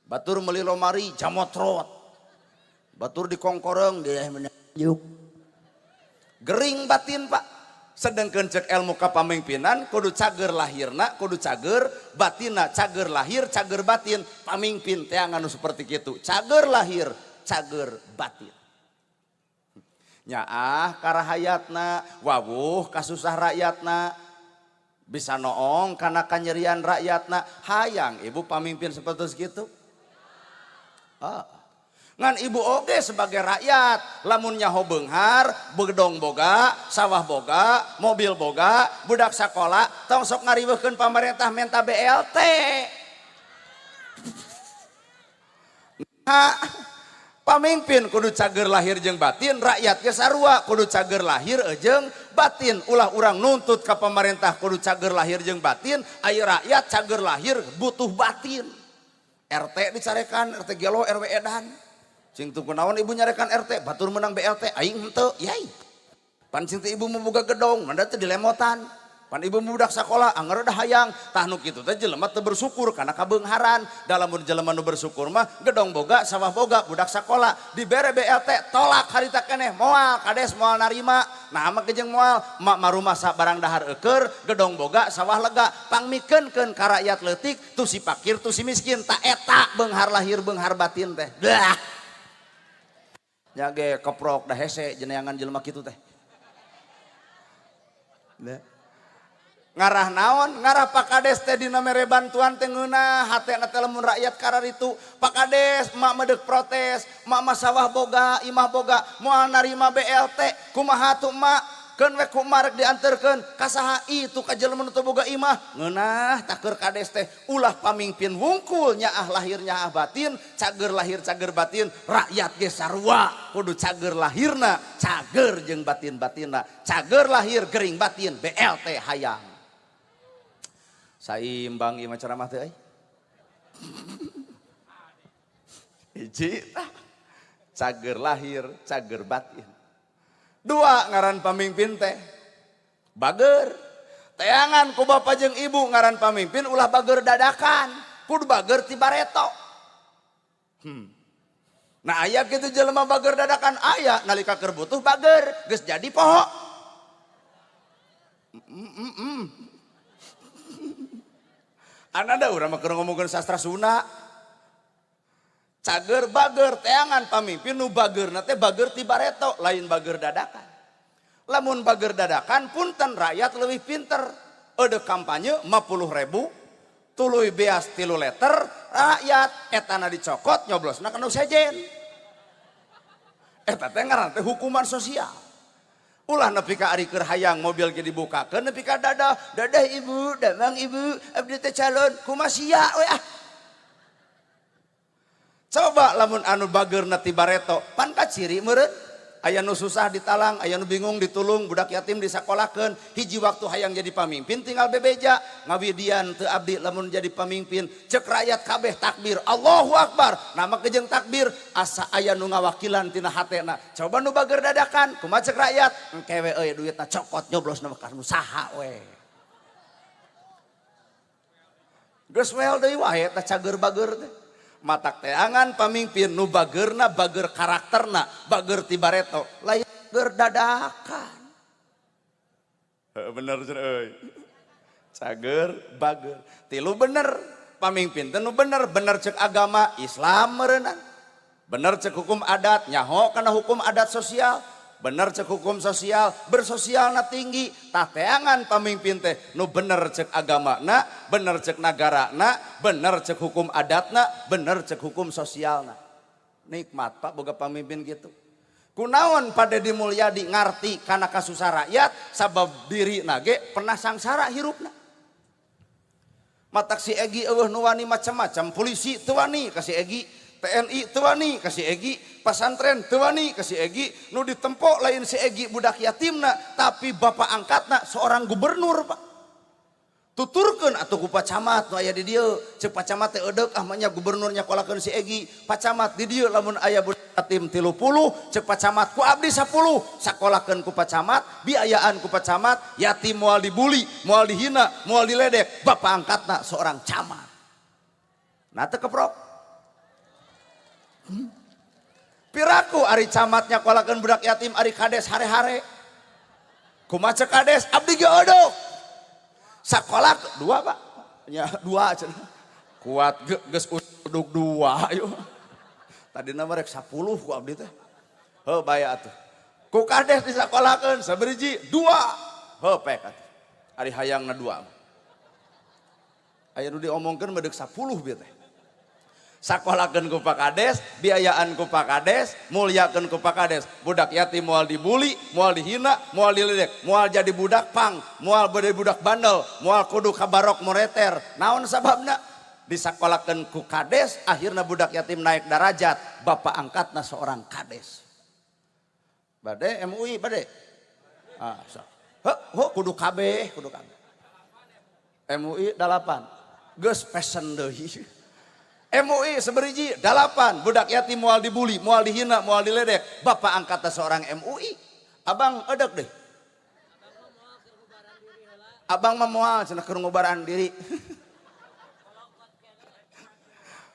Speaker 1: Batur meuli lomari jamotrot. Batur dikongkoreng dia menunjuk. Gering batin pak. Sedangkan cek ilmu kapamimpinan kudu cager lahirna, kudu cager batina, cager lahir, cager batin. Pamimpin teangan seperti kitu. Cager lahir, cager batin. Nyaah karahayatna, wawuh kasusah rakyatna, bisa noong kana kanyerian rakyatna. Hayang ibu pamimpin seperti kitu. Ah. Ngan ibu oge sebagai rakyat lamun nyaho beunghar, bedong boga, sawah boga, mobil boga, budak sakola, tong sok ngariweuhkeun pamarentah menta BLT. Nah, pamimpin kudu cager lahir jeung batin, rakyat ge sarua kudu cager lahir jeung batin. Ulah urang nuntut ka pamarentah kudu cager lahir jeung batin, aya rakyat cager lahir butuh batin. RT dicarekan, RT gelo, RW edan. Cing teu kunaon ibu nyarekan RT, batur menang BLT, aing henteu, yai. Pan cing teh ibu membuka gedong, manda teh dilemotan. Pan ibu budak sakola, anger dah hayang. Tah nu kitu teh jelema teu bersyukur kana kabeungharan. Dalam mun jelema nu bersyukur mah gedong boga, sawah boga, budak sakola, dibere BLT, tolak harita keneh, moal kades moal narima. Nah mah jeung moal, mak marumasa barang dahar eueur, gedong boga, sawah lega, pangmikeunkeun ka rakyat leutik, tu si pakir, tu si miskin, ta eta beunghar lahir beunghar batin teh. Dah. Nya ge keprok dah hese jeneangan jelema kitu teh. Ngarah naon? Ngarah Pak Kades teh dina mere bantuan teh ngeunah hatena teh lamun rakyat kararitu. Pak Kades mak medeuk protes, mak mah sawah boga, imah boga, moal narima BLT, kumaha tuh mak? Keun we ku mak rek dianterkeun ka saha itu ka jelema nu teu boga imah. Ngeunah taker kades teh ulah pamimpin wungkul nyaah lahir nyaah batin, cager lahir cager batin, rakyat ge sarua kudu cager lahirna, cager jeung batin-batinna, cager lahir gering batin, BLT hayang. Saimbang ieu mah ceramah teh euy. Hiji tah cager lahir, cager batin. Dua ngaran pamimpin teh bager. Teangan ku bapak jeung ibu ngaran pamimpin ulah bager dadakan, kudu bager ti bareto. Nah aya kitu jelema bager dadakan aya nalika keur butuh bager geus jadi poho. Anada urang mah keur ngomongkeun sastra Sunda. Cager bager teangan pamimpin nu bagerna teh bager ti bareto lain bager dadakan. Lamun bager dadakan punten rakyat leuwih pinter. Eueuh kampanye 50.000 tuluy beas 3 liter rakyat etana dicokot nyoblosna kana sejen. Eta teh ngaran teh hukuman sosial. Ulah nepi ka ari keur hayang mobil ge dibukakeun nepi ka dadah, dadah ibu, damang ibu, abdi teh calon kumaha sia we ah. Coba lamun anu bagerna ti bareto, pan kaciri meureun. Aya nu susah ditalang, aya nu bingung ditulung, budak yatim disakolakeun, hiji waktu hayang jadi pamimpin tinggal bebeja, ngawidian teu abdi lamun jadi pamimpin, cek rakyat kabeh takbir, Allahu Akbar. Nama kejeng takbir asa aya nu ngawakilan tina hatena. Coba nu bager dadakan, kumaha cek rakyat? Engke we euy duitna cokot nyoblosna mah ka nu saha we. Geus wel deui wae eta cager bager teh. Matak teangan pamimpin nu bagerna bager karakterna, bager ti bareto, lain bager dadakan. Heuh bener cenah euy. Cager bager. Tilu bener pamimpin teh nu bener, bener cek agama Islam meureunna. Bener cek hukum adat, nyaho kana hukum adat sosial. Bener cek hukum sosial, bersosialna tinggi. Tah teangan pamimpin teh nu bener cek agamana, bener cek nagarana, bener cek hukum adatna, bener cek hukum sosialna. Nikmat Pak boga pamimpin gitu. Kunaon Pak Dedi Mulyadi ngarti kana kasusah rakyat sabab diri nage pernah sangsara hirupna. Matak si Egi eueuh nu wani macam-macam, polisi teu wani ka si Egi, TNI teu wani ka si Egi, pasantren teu wani ka si Egi, nu ditempo lain si Egi budak yatimna, tapi bapak angkatna seorang gubernur Pak. Tuturkeun atuh ku Pak Camat nu aya di dieu, ceuk Pak Camat teh eudek ah mah nya gubernur nyakolakeun si Egi, Pak Camat di dieu lamun aya budak yatim 30, ceuk Pak Camat ku abdi 10, sakolakeun ku Pak Camat, biayaan ku Pak Camat, yatim moal dibuli, moal dihina, moal diledek, bapak angkatna seorang camat. Nah teu keprok. Piraku ari camat nyakolakeun budak yatim ari kades hare-hare. Kumaha ceuk kades abdi ge eudek. Sakola dua Pak. Nya dua cenah. Kuat geus uduk dua ayo. Tadina mah rek 10 ku abdi teh. Heuh bae atuh. Ku kades disakolakeun saberiji dua. Heuh pek atuh. Ari hayangna dua. Aya nu diomongkeun mah deuk 10 bieu teh. Sakolakeun ku Pak Kades, biayaan ku Pak Kades, mulyakeun ku Pak Kades. Budak yatim moal dibuli, moal dihina, moal diledek, moal jadi budak pang, moal jadi budak bandel, moal kudu kabarok moneter. Naon sababna? Disakolakeun ku Kades, akhirna budak yatim naik darajat, bapak angkatna seorang Kades. Bade MUI bade. Ah, sok. Heuh, heuh kudu kabeh, kudu kabeh. MUI 8. Geus pesen deui. MUI seberiji 8, budak yatim moal dibuli, moal dihina, moal diledek, bapak angkatna seorang MUI. Abang edek deh. Abang mah moal cenah keur ngubaran diri.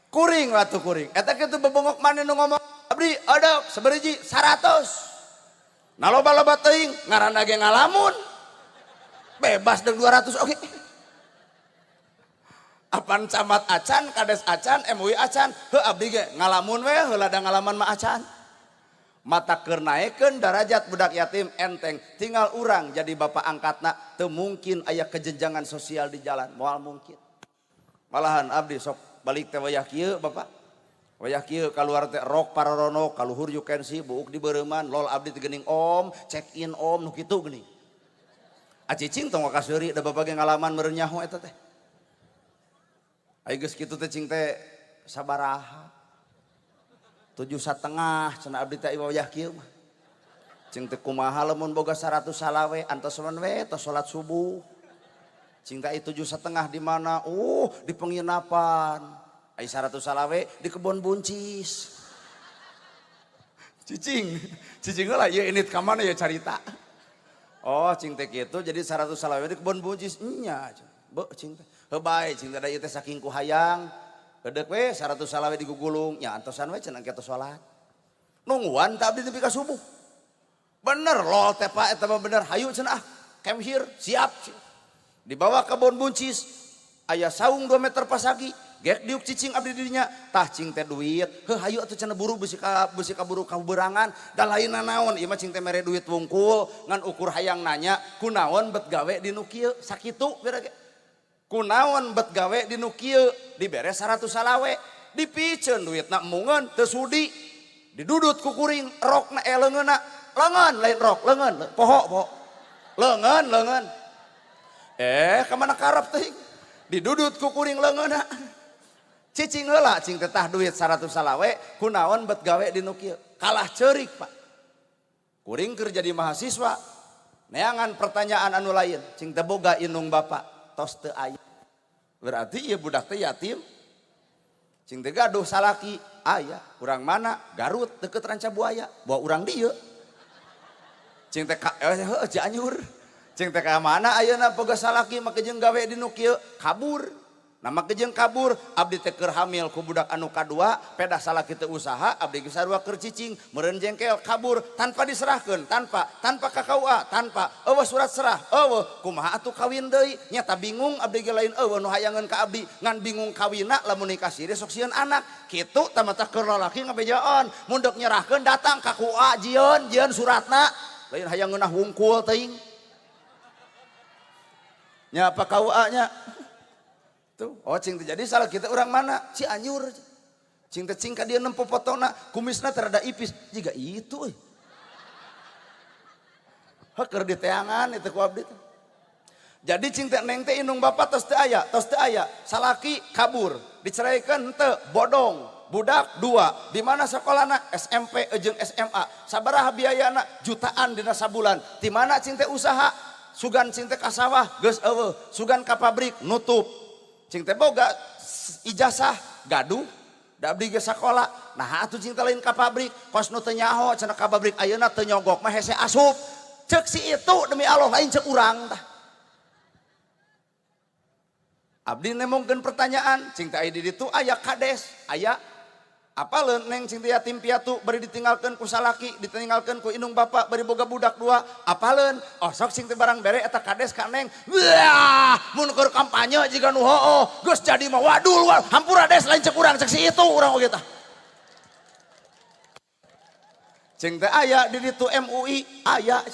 Speaker 1: Kuring watu kuring. Eta kitu bebongok maneh nu ngomong abdi edek seberiji 100. Nah loba-loba teuing ngaranna ge ngalamun. Bebas deuk 200 oge. Apan camat acan, kades acan, MUI acan, heuh abdi ge ngalamun we, heula da ngalaman mah acan. Mata keur naekeun darajat budak yatim enteng, tinggal urang jadi bapak angkatna, teu mungkin aya kejenjangan sosial di jalan, moal mungkin. Malahan abdi sok balik teh wayah kieu bapak. Wayah kieu kaluar teh rok pararono, kaluhur you can see, buuk di beureuman, lol abdi teh geuning om, check in om nu kitu geuning. Acicing tong kaseuri da bapak ge ngalaman meureun nyaho eta teh. Ayo geus kitu teh cing teh sabaraha 7,5 cenah abdi teh wayah kieu mah. Cing teh kumaha lamun boga 100 salawe antos we tos salat subuh. Cing teh 7,5 di mana? Di penginapan. Ai 100 salawe di kebon buncis. Cicing, cicing lah ieu init ka mana ya carita. Oh, cing teh kitu jadi 100 salawe di kebon buncis nya. Beuh cing teh. Heuh bae cing teh da ieu teh saking ku hayang. Gedek we 100 salawe digugulung nya antosan we cenah engke tos salat. Nungguan teh abdi nepi ka subuh. Bener lol teh Pak eta mah bener hayu cenah ah. Come here siap. Dibawa ke kebon buncis aya saung 2 meter pasagi. Gek diuk cicing abdi didinya tah cing teh duit. Heuh hayu atuh cenah buru bisi ka buru kaberangan da lainna naon ieu mah cing teh mere duit wungkul ngan ukur hayang nanya kunaon bet gawe di nu kieu sakitu bere ge. Kunaon bet gawe di nu kieu dibere 100 salawe dipiceun duitna emungeun teu sudi didudut ku kuring rokna leungeunna leungeun lain rok leungeun poho poho leungeun leungeun ka mana karep teuing didudut ku kuring leungeunna cicing heula cing teh tah duit 100 salawe kunaon bet gawe di nu kieu kalah ceurik Pak kuring keur jadi mahasiswa neangan pertanyaan anu lain cing teh boga indung bapak tos teu aya berarti ieu budak teh yatim cing teh gaduh salaki aya urang mana Garut deket Ranca Buaya bawa urang dieu cing teh heuh Cianjur cing teh ka mana ayeuna boga salaki make jeung gawe di nu kieu kabur Nah make jeung kabur abdi teh keur hamil ku budak anu kadua pedah salaki teu usaha abdi geus sarua keur cicing meureun jengkel kabur tanpa diserahkeun tanpa ka KUA tanpa eueuh surat serah eueuh kumaha atuh kawin deui nyata bingung abdi ge lain eueuh nu hayangeun ka abdi ngan bingung kawinna lamun nikah siri sok sieun anak kitu tah mata keur lalaki ngabejaan mun deuk nyerahkeun datang ka KUA jieun jieun suratna lain hayang ngeunah wungkul teuing nya apa KUA nya tuh, oh cing terjadi salah kita orang mana? Cianjur. Cing teh cing ka dieu nempo fotona, kumisna terada ipis. Jiga itu euy. Heuh keur diteangan itu ku abdi teh. Jadi cing teh neng teh indung bapak tos teu aya, salaki kabur, diceraikan henteu, bodong, budak dua. Di mana sekolahna? SMP jeung SMA. Sabaraha biayana? Jutaan dina sabulan. Di mana cing teh usaha? Sugan cing teh ka sawah geus eueuh, sugan ka pabrik nutup. Cing teh boga ijazah gaduh da abdi ge sakola nah atuh cing teh lain ka pabrik kos nu teu nyaho cenah ka pabrik ayeuna teu nyogok mah hese asup ceuk si itu demi Allah lain ceuk urang tah abdi nemongkeun pertanyaan cing teh aya di ditu aya kades aya apaleun neng cing teh yatim piatu bari ditinggalkeun ku salaki ditinggalkeun ku indung bapak bari boga budak dua apaleun oh sok cing teh barang bere eta kades ka neng wah mun keur kampanye jiga nu hooh geus jadi mah wadul hampura des lain ceuk urang ceuk si itu urang oge tah cing teh aya di ditu MUI aya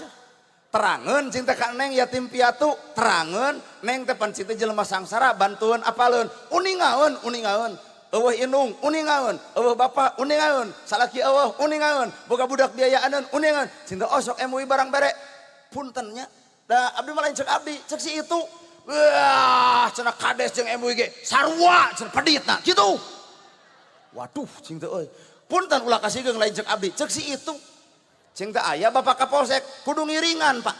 Speaker 1: terangeun cing teh ka neng yatim piatu terangeun neng teh pan cing teh jelema sangsara bantuan apaleun uningaeun uningaeun eueuh indung uningaeun, eueuh bapak uningaeun, salaki eueuh uningaeun, boga budak biayaaneun uningaeun, cinta osok MUI barang bere, punten nya, da abdi mah lain ceuk abdi, ceuk si itu, wah cenah kades jeung MUI ge sarua cenah peditna, kitu. Waduh cing teh euy, punten ulah kasigeung lain ceuk abdi, ceuk si itu. Cing teh aya bapak kapolsek kudu ngiringan pak,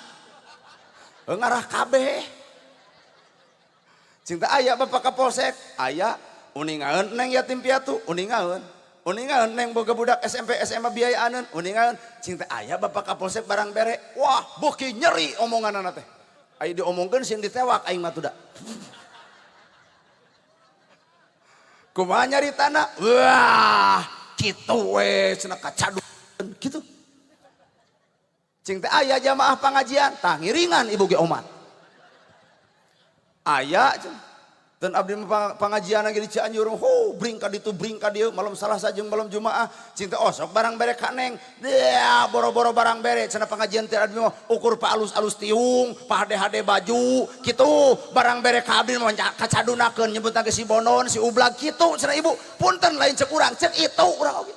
Speaker 1: ngarah kabeh. Cing teh aya bapak kapolsek, aya uningaeun neng yatim piatu, uningaeun. Uningaeun neng boga budak SMP SMA biayaaneun, uningaeun. Cing teh aya bapak kapolsek barang bere. Wah, beuki nyeri omonganana teh. Aya diomongkeun sieun ditewak aing mah tuh da. Kumaha nyaritana? Wah, kitu we cenah kacadukeun kitu. Cing teh aya jamaah pangajian, tah ngiringan ibu ge omat. Aya cenah dan abdi pengajian lagi di Cianjur, ho bring ka ditu bring ka dieu malam Salasa jeung malam Jumaah, cing teh osok barang bere ka neng, dia boro-boro barang bere cenah pengajian teh abdi mah ukur pa alus-alus tiung, pa hade-hade baju, kitu barang bere ka abdi mah kacadunakeun nyebutna ge si Bonon, si Ublag kitu cenah ibu, punten lain ceuk urang, ceuk itu urang oge.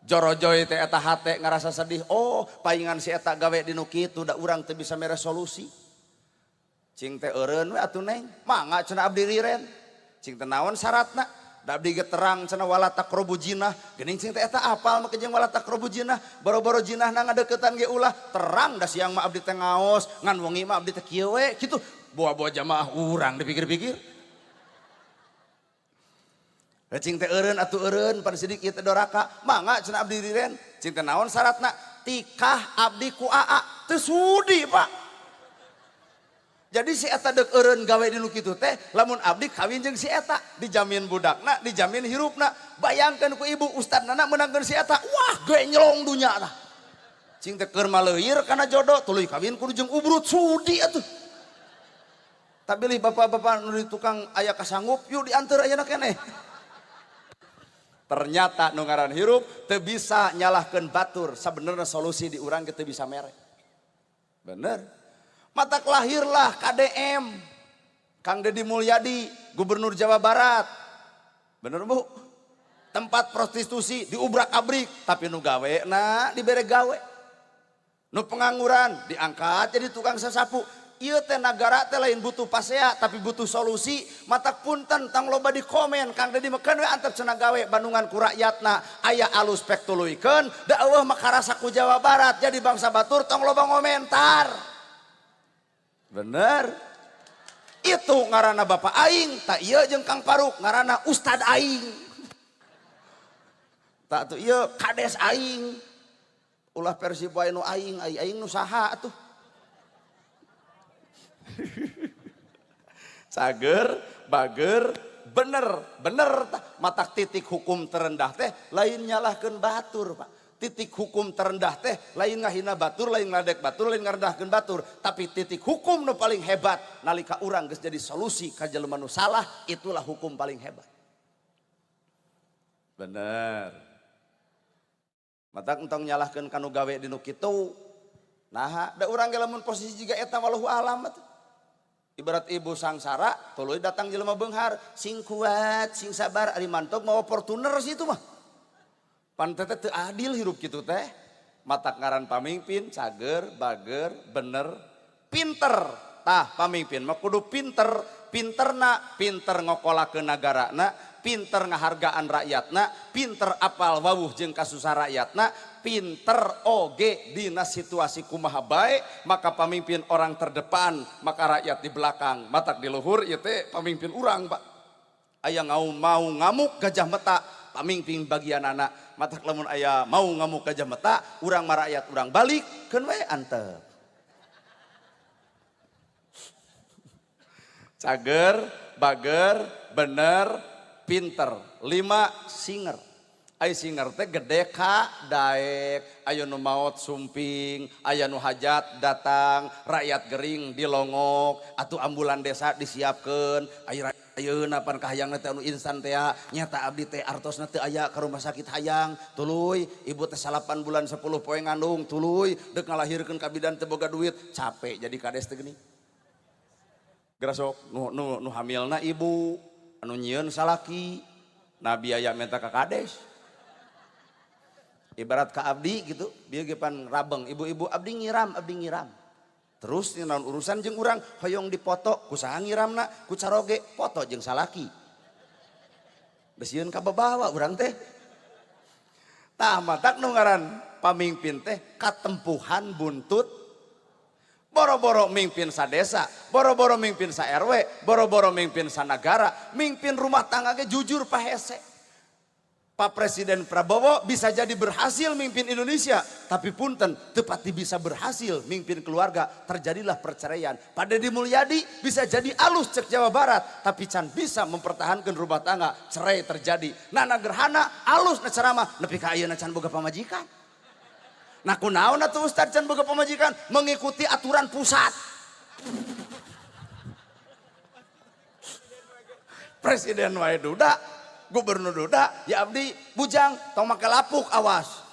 Speaker 1: Jorojoy teh eta hate ngarasa sedih, oh paingan si eta gawe di nu kitu da urang teu bisa mere solusi. Cing teh eureun we atuh neng, mangga cenah abdi riren. Cing teh naon syaratna? Da abdi ge terang cenah wala taqrabu jinah. Geuning cing teh eta apal make jeung wala taqrabu jinah. Boro-boro jinahna ngadeukeutan ge ulah, terang da siang mah abdi teh ngaos, ngan wengi mah abdi teh kieu we kitu. Boa-boa jamaah urang dipikir-pikir. Da cing teh eureun atuh eureun pan sidik ieu teh doraka, mangga cenah abdi riren. Cing teh naon syaratna? Tikah abdi ku aa. Teu sudi, Pak. Jadi si eta deuk eureun gawe di nu kitu teh, lamun abdi kawin jeung si eta, dijamin budakna, dijamin hirupna. Bayangkeun ku ibu ustadna meunangkeun si eta, wah ge nyelong dunya tah. Cing teh keur maleuir kana jodoh, tuluy kawin kudu jeung ubrut sudi atuh. Tabilih bapak-bapak nu di tukang aya kasanggup, yuk dianteur ayeuna keneh. Ternyata nu ngaran hirup teu bisa nyalahkeun batur, sabenerna solusi di urang ge teu bisa mere. Bener. Matak lahirlah KDM, Kang Deddy Mulyadi, Gubernur Jawa Barat. Bener bu? Tempat prostitusi diubrak-abrik, tapi nu gawe na dibere gawe. Nu pengangguran diangkat jadi tukang sasapu. Ieu teh nagara teh lain butuh pasea tapi butuh solusi. Matak punten tang loba di komen Kang Deddy mah keun we antep cenah gawe Bandungan ku rakyatna aya alus pek tuluykeun da eueuh mah karasa ku Jawa Barat jadi bangsa batur tong loba ngomentar. Bener. Itu ngarana bapak aing, tak ieu jeung Kang Paruk ngarana ustad aing. Tak tuh ieu kades aing. Ulah Persib wae nu aing, aing nu saha atuh. Cager, bager, bener, bener matak titik hukum terendah teh lain nyalahkeun batur, Pak. Titik hukum terendah teh lain ngahina batur, lain ngadek batur, lain ngarendahkeun batur, tapi titik hukum nu paling hebat nalika urang geus jadi solusi ka jelema nu salah, itulah hukum paling hebat. Bener. Matak entong nyalahkeun ka nu gawe di nu kitu. Nah, da urang ge lamun posisi jiga eta wallahu alam atuh. Ibarat ibu sangsara, tuluy datang jelema beunghar, sing kuat, sing sabar, ari mantog mawa Fortuner situ mah. Pan teh teu adil hirup kitu teh. Matak ngaran pamimpin, cager, bager, bener, pinter. Tah pamimpin mah kudu pinter, pinterna, pinter ngokolakeun nagarana, pinter ngahargaan rakyatna, pinter apal wawuh jeung kasusah rakyatna, pinter oge dina situasi kumaha bae, maka pamimpin orang terdepan, maka rakyat di belakang, matak di luhur ieu teh pamimpin urang, Pak. Aya mau ngamuk gajah meta, pamimpin bagian anak, matak lamun aya mau ngamuk gajah meta, urang mah rakyat urang balik keun we antep. Cager, bager, bener, pinter. 5 singer. Ai singer teh gede ka daek, aya nu maot sumping, aya nu hajat datang, rakyat gering dilongok, atuh ambulan desa disiapkeun, ai ayeuna pan kahayangna teh anu instan teh nyata abdi teh artosna teu aya ka rumah sakit hayang, tuluy ibu teh 8 bulan 10 poe ngandung, tuluy deuk ngalahirkeun ka bidan teu boga duit, capek jadi kades teh geuning. Gerasok nu hamilna ibu, anu nyieun salaki, nah biaya minta ka kades. Ibarat ka abdi gitu, bieu ge pan rabeng, ibu-ibu abdi ngiram, abdi ngiram. Terus naon urusan jeung urang, hoyong dipoto, ku saha ngiramna, ku caroge, foto jeung salaki. Besieun ka babawa urang teh. Tah matak nu ngaran pamimpin teh katempuhan buntut. Boro-boro mimpin sa desa, boro-boro mimpin sa RW, boro-boro mimpin sa nagara, mimpin rumah tangga ge jujur pahese. Pak Presiden Prabowo bisa jadi berhasil mimpin Indonesia, tapi punten tepati bisa berhasil mimpin keluarga, terjadilah perceraian. Pak Deddy Mulyadi bisa jadi alus cek Jawa Barat, tapi can bisa mempertahankan rumah tangga, cerai terjadi. Nana Gerhana alus na ceramah, nepi ka ayeuna can boga pamajikan. Nah kunaon atuh Ustaz can boga pamajikan? Mengikuti aturan pusat. Presiden wae duda, gubernur duda, ya abdi bujang tong make lapuk awas.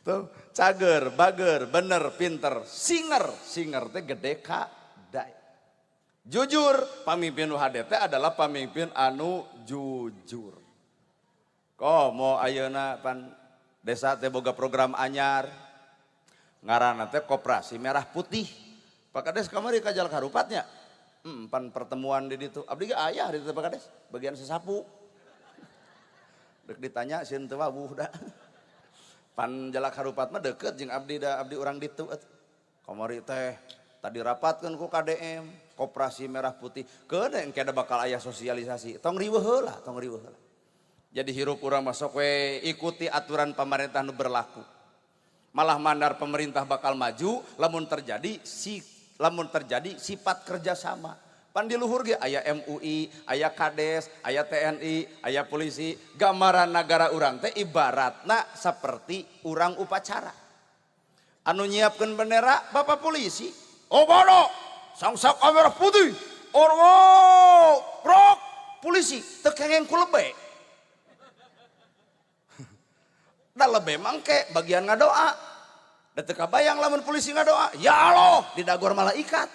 Speaker 1: Tuh, cager, bager, bener, pinter, singer, singer teh gede ka dae. Jujur, pamimpin UHD teh adalah pamimpin anu jujur. Komo ayeuna pan desa teh boga program anyar ngaranna teh Koperasi Merah Putih. Pak Kades kamari ka Jalak Harupatnya. Pan pertemuan di ditu. Abdi ge aya di ditu Pak Kades, bagian sesapu. Dek ditanya sieun teu wawuh da. Pan Jalak Harupat mah deket jeung abdi da, abdi urang ditu atuh. Kamari teh tadi rapatkeun ku KDM, Koperasi Merah Putih. Keun engke da bakal aya sosialisasi. Tong riweuh heula, tong riweuh heula. Jadi hirup urang masuk we ikuti aturan pemerintah nu berlaku. Malah mandar pemerintah bakal maju lamun terjadi sifat kerjasama. Pan di luhur ge aya MUI, aya Kades, aya TNI, aya polisi. Gambaran nagara urang teh ibaratna seperti urang upacara. Anu nyiapkeun bendera bapak polisi. Oh bono, sangsak merah putih. Orwo, rok polisi teu kengeng ku lebe. Da lebe mangke bagian ngadoa. Da teu kabayang lamun polisi ngadoa, ya Allah, didagor malaikat.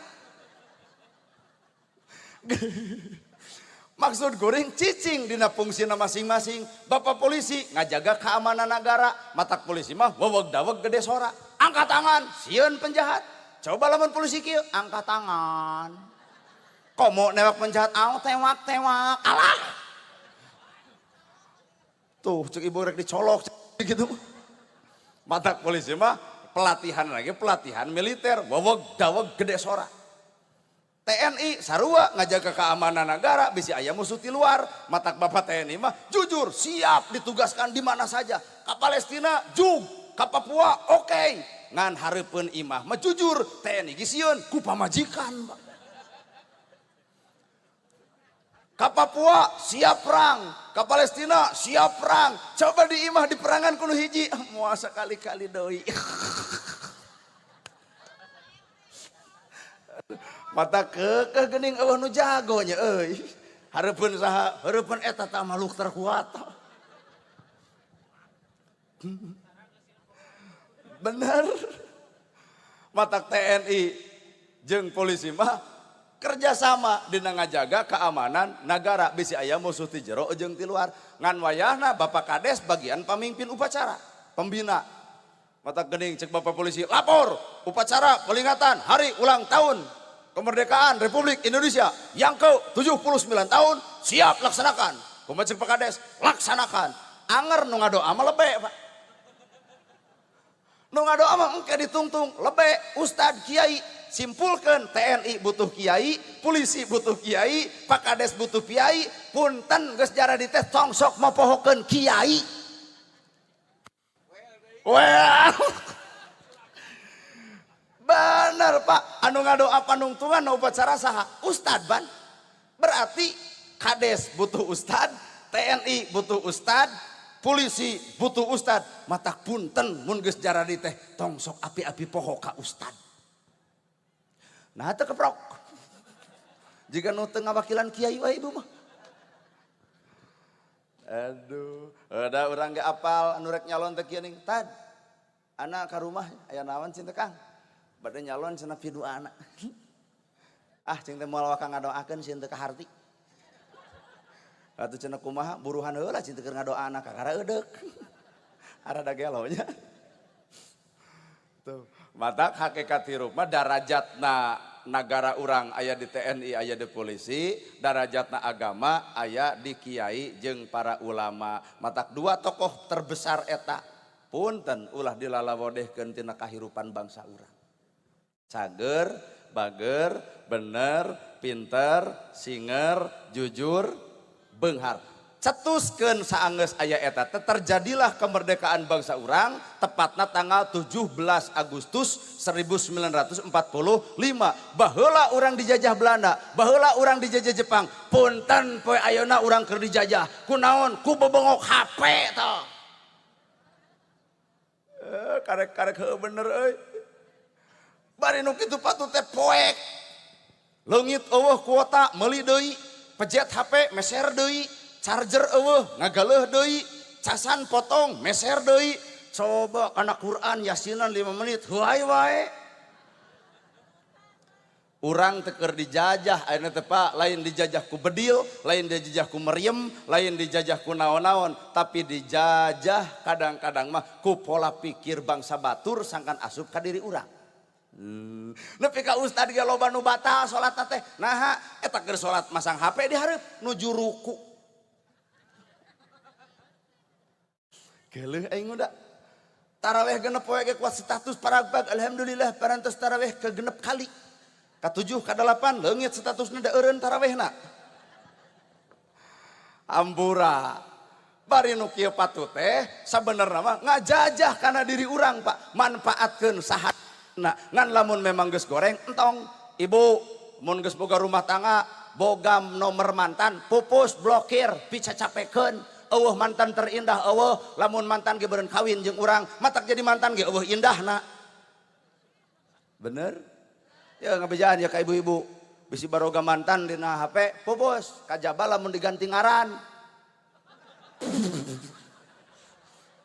Speaker 1: Maksud goreng cicing dina fungsina masing-masing. Bapak polisi ngajaga keamanan negara, matak polisi mah weweg daweg gede sora. Angkat tangan, sieun penjahat. Coba lamun polisi kieu, angkat tangan. Komo newak penjahat, au tewak-tewak. Alah. Tuh cek ibu rek dicolok gitu. Matak polisi mah pelatihan lagi, pelatihan militer, weweg daweg gede sora. TNI sarua ngajaga keamanan negara, bisi aya musuh di luar. Matak bapak TNI mah jujur siap ditugaskan di mana saja. Ke Palestina jug, ka Papua oke. Ngan hareupeun imah mah jujur TNI ge sieun ku pamajikan Pak. Ka Papua siap perang, ka Palestina siap perang. Coba di imah di perangan kuno hiji, moal sakali-kali deui. Mata keukeuh geuning eueuh nu jago nya euy. Hareupeun saha? Hareupeun eta tah makhluk terkuat. Bener. Matak TNI jeung polisi mah kerjasama dina ngajaga keamanan nagara bisi aya musuh ti jero jeung ti luar. Ngan wayahna Bapak Kades bagian pamimpin upacara, pembina. Mata gening cek Bapak polisi, lapor upacara peringatan hari ulang tahun kemerdekaan Republik Indonesia yang ke-79 tahun siap laksanakan. Kumaha cek Pak Kades? Laksanakan. Anger nu ngadoa mah lebe, Pak. Nu ngadoa mah engke ditungtung lebe ustad kiai. Simpulkan TNI butuh kiai, polisi butuh kiai, Pak Kades butuh kiai, punten geus jara dites tong sok mopohokeun kiai. Well. Bener Pak, anu ngadoa panungtungan upacara saha? Ustad ban. Berarti Kades butuh ustad, TNI butuh ustad, polisi butuh ustad. Matak punten mun geus jara diteh tong sok api-api poho ka ustad. Nah teu keprok. Jika nu teu ngawakilan kiai wae ibu mah. Aduh, ada urang ge apal anu rek nyalon teh kieu ning tad. Anak ka rumah aya naon cing teh Kang? Bade nyalon cenah piduana. Ah cing teh moal waka ngadoakeun sieun teu kaharti. Atuh cenah kumaha buruhan heula cing teh keur ngadoana kakara eudeuk. Arada gelo nya. Tuh, matak hakikat hirup mah darajatna nagara urang aya di TNI aya di polisi, darajatna agama aya di kiai jeung para ulama. Matak dua tokoh terbesar eta punten ulah dilalawodehkeun tina kahirupan bangsa urang. Cager, bager, bener, pinter, singer, jujur, beunghar. Cetuskeun saanggeus aya eta terjadilah kemerdekaan bangsa urang tepatna tanggal 17 Agustus 1945. Baheula urang dijajah Belanda, baheula urang dijajah Jepang. Punten poe ayeuna urang keur dijajah. Kunaon? Ku bebengok HP tah. Karek-karek heuh bener euy. Bari nu kitu patut teh poek. Leungit eueuh kuota meuli deui, pejet HP meser deui. Charger eueuh ngagaleuh deui, casan potong meser deui. Coba kana Quran yasinan 5 menit heuay wae. Urang teh keur dijajah ayeuna teh Pak, lain dijajah ku bedil, lain dijajah ku meriem, lain dijajah ku naon-naon, tapi dijajah kadang-kadang mah ku pola pikir bangsa batur sangkan asup ka diri urang. Nepi ka ustad ge loba nu batal salat teh. Naha eta keur salat masang HP di hareup nuju ruku. Geuleuh aing udah. Taraweh genep poe ge kuat status paragbag alhamdulillah parantos taraweh ke genep kali. Ka 7 ka 8 leungit statusna da eureun tarawehna. Ampura. Bari nu kieu patut teh sabenerna mah ngajajah kana diri urang Pak, manfaatkeun sahana. Ngan lamun memang geus goreng entong. Ibu mun geus boga rumah tangga, boga nomor mantan, pupus blokir, picacapekeun. Eueuh mantan terindah eueuh, lamun mantan ge beureun kawin jeung urang, matak jadi mantan ge eueuh indahna. Bener? Ya ngabejaan ya ka ibu-ibu. Bisi baroga mantan dina HP, pupus, kajaba lamun diganti ngaran.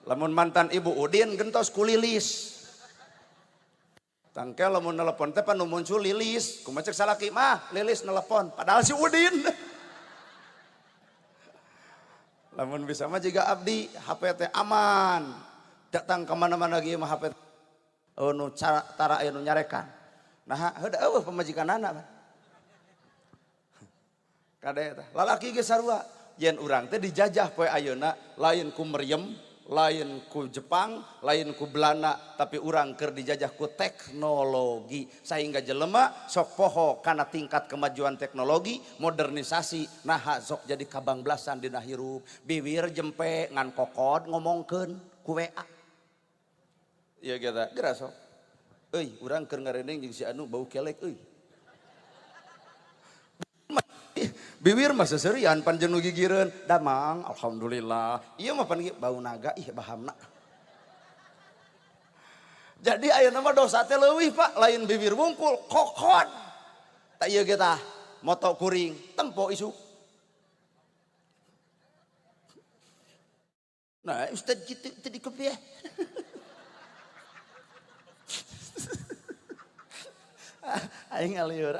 Speaker 1: Lamun mantan ibu Udin gentos ku Lilis. Tangke lamun nelepon teh panu muncul Lilis, kumaha cek salaki mah Lilis nelepon, padahal si Udin. Lamun bisa mah jiga abdi HP teh aman. Datang ke mana-mana ge mah HP nu tara aya nu nyarekan. Nah, heuh eueuh pamajikanana. Kade teh lalaki ge sarua. Yen urang teh dijajah poe ayeuna lain ku meriem, lain ku Jepang, lain ku Belanda, tapi urang keur dijajah ku teknologi. Sehingga jelema sok poho kana tingkat kemajuan teknologi, modernisasi, naha sok jadi kabangblasan dina hirup. Bibir jempe ngan kokod ngomongkeun ku WA. Iya kita geura sok. Euy, urang keur ngarendeng jeung si anu bau kelek euy. Bibir mah seserian pan jeung nu gigireun, damang alhamdulillah. Ieu mah pan bau naga ih bahamna. Jadi ayeuna mah dosa teh leuwih Pak, lain bibir wungkul, kokon. Tak ieu ge tah, moto kuring, tempo isuk. Nah, ustad kitu teu dikopiah. Aing ngalieur.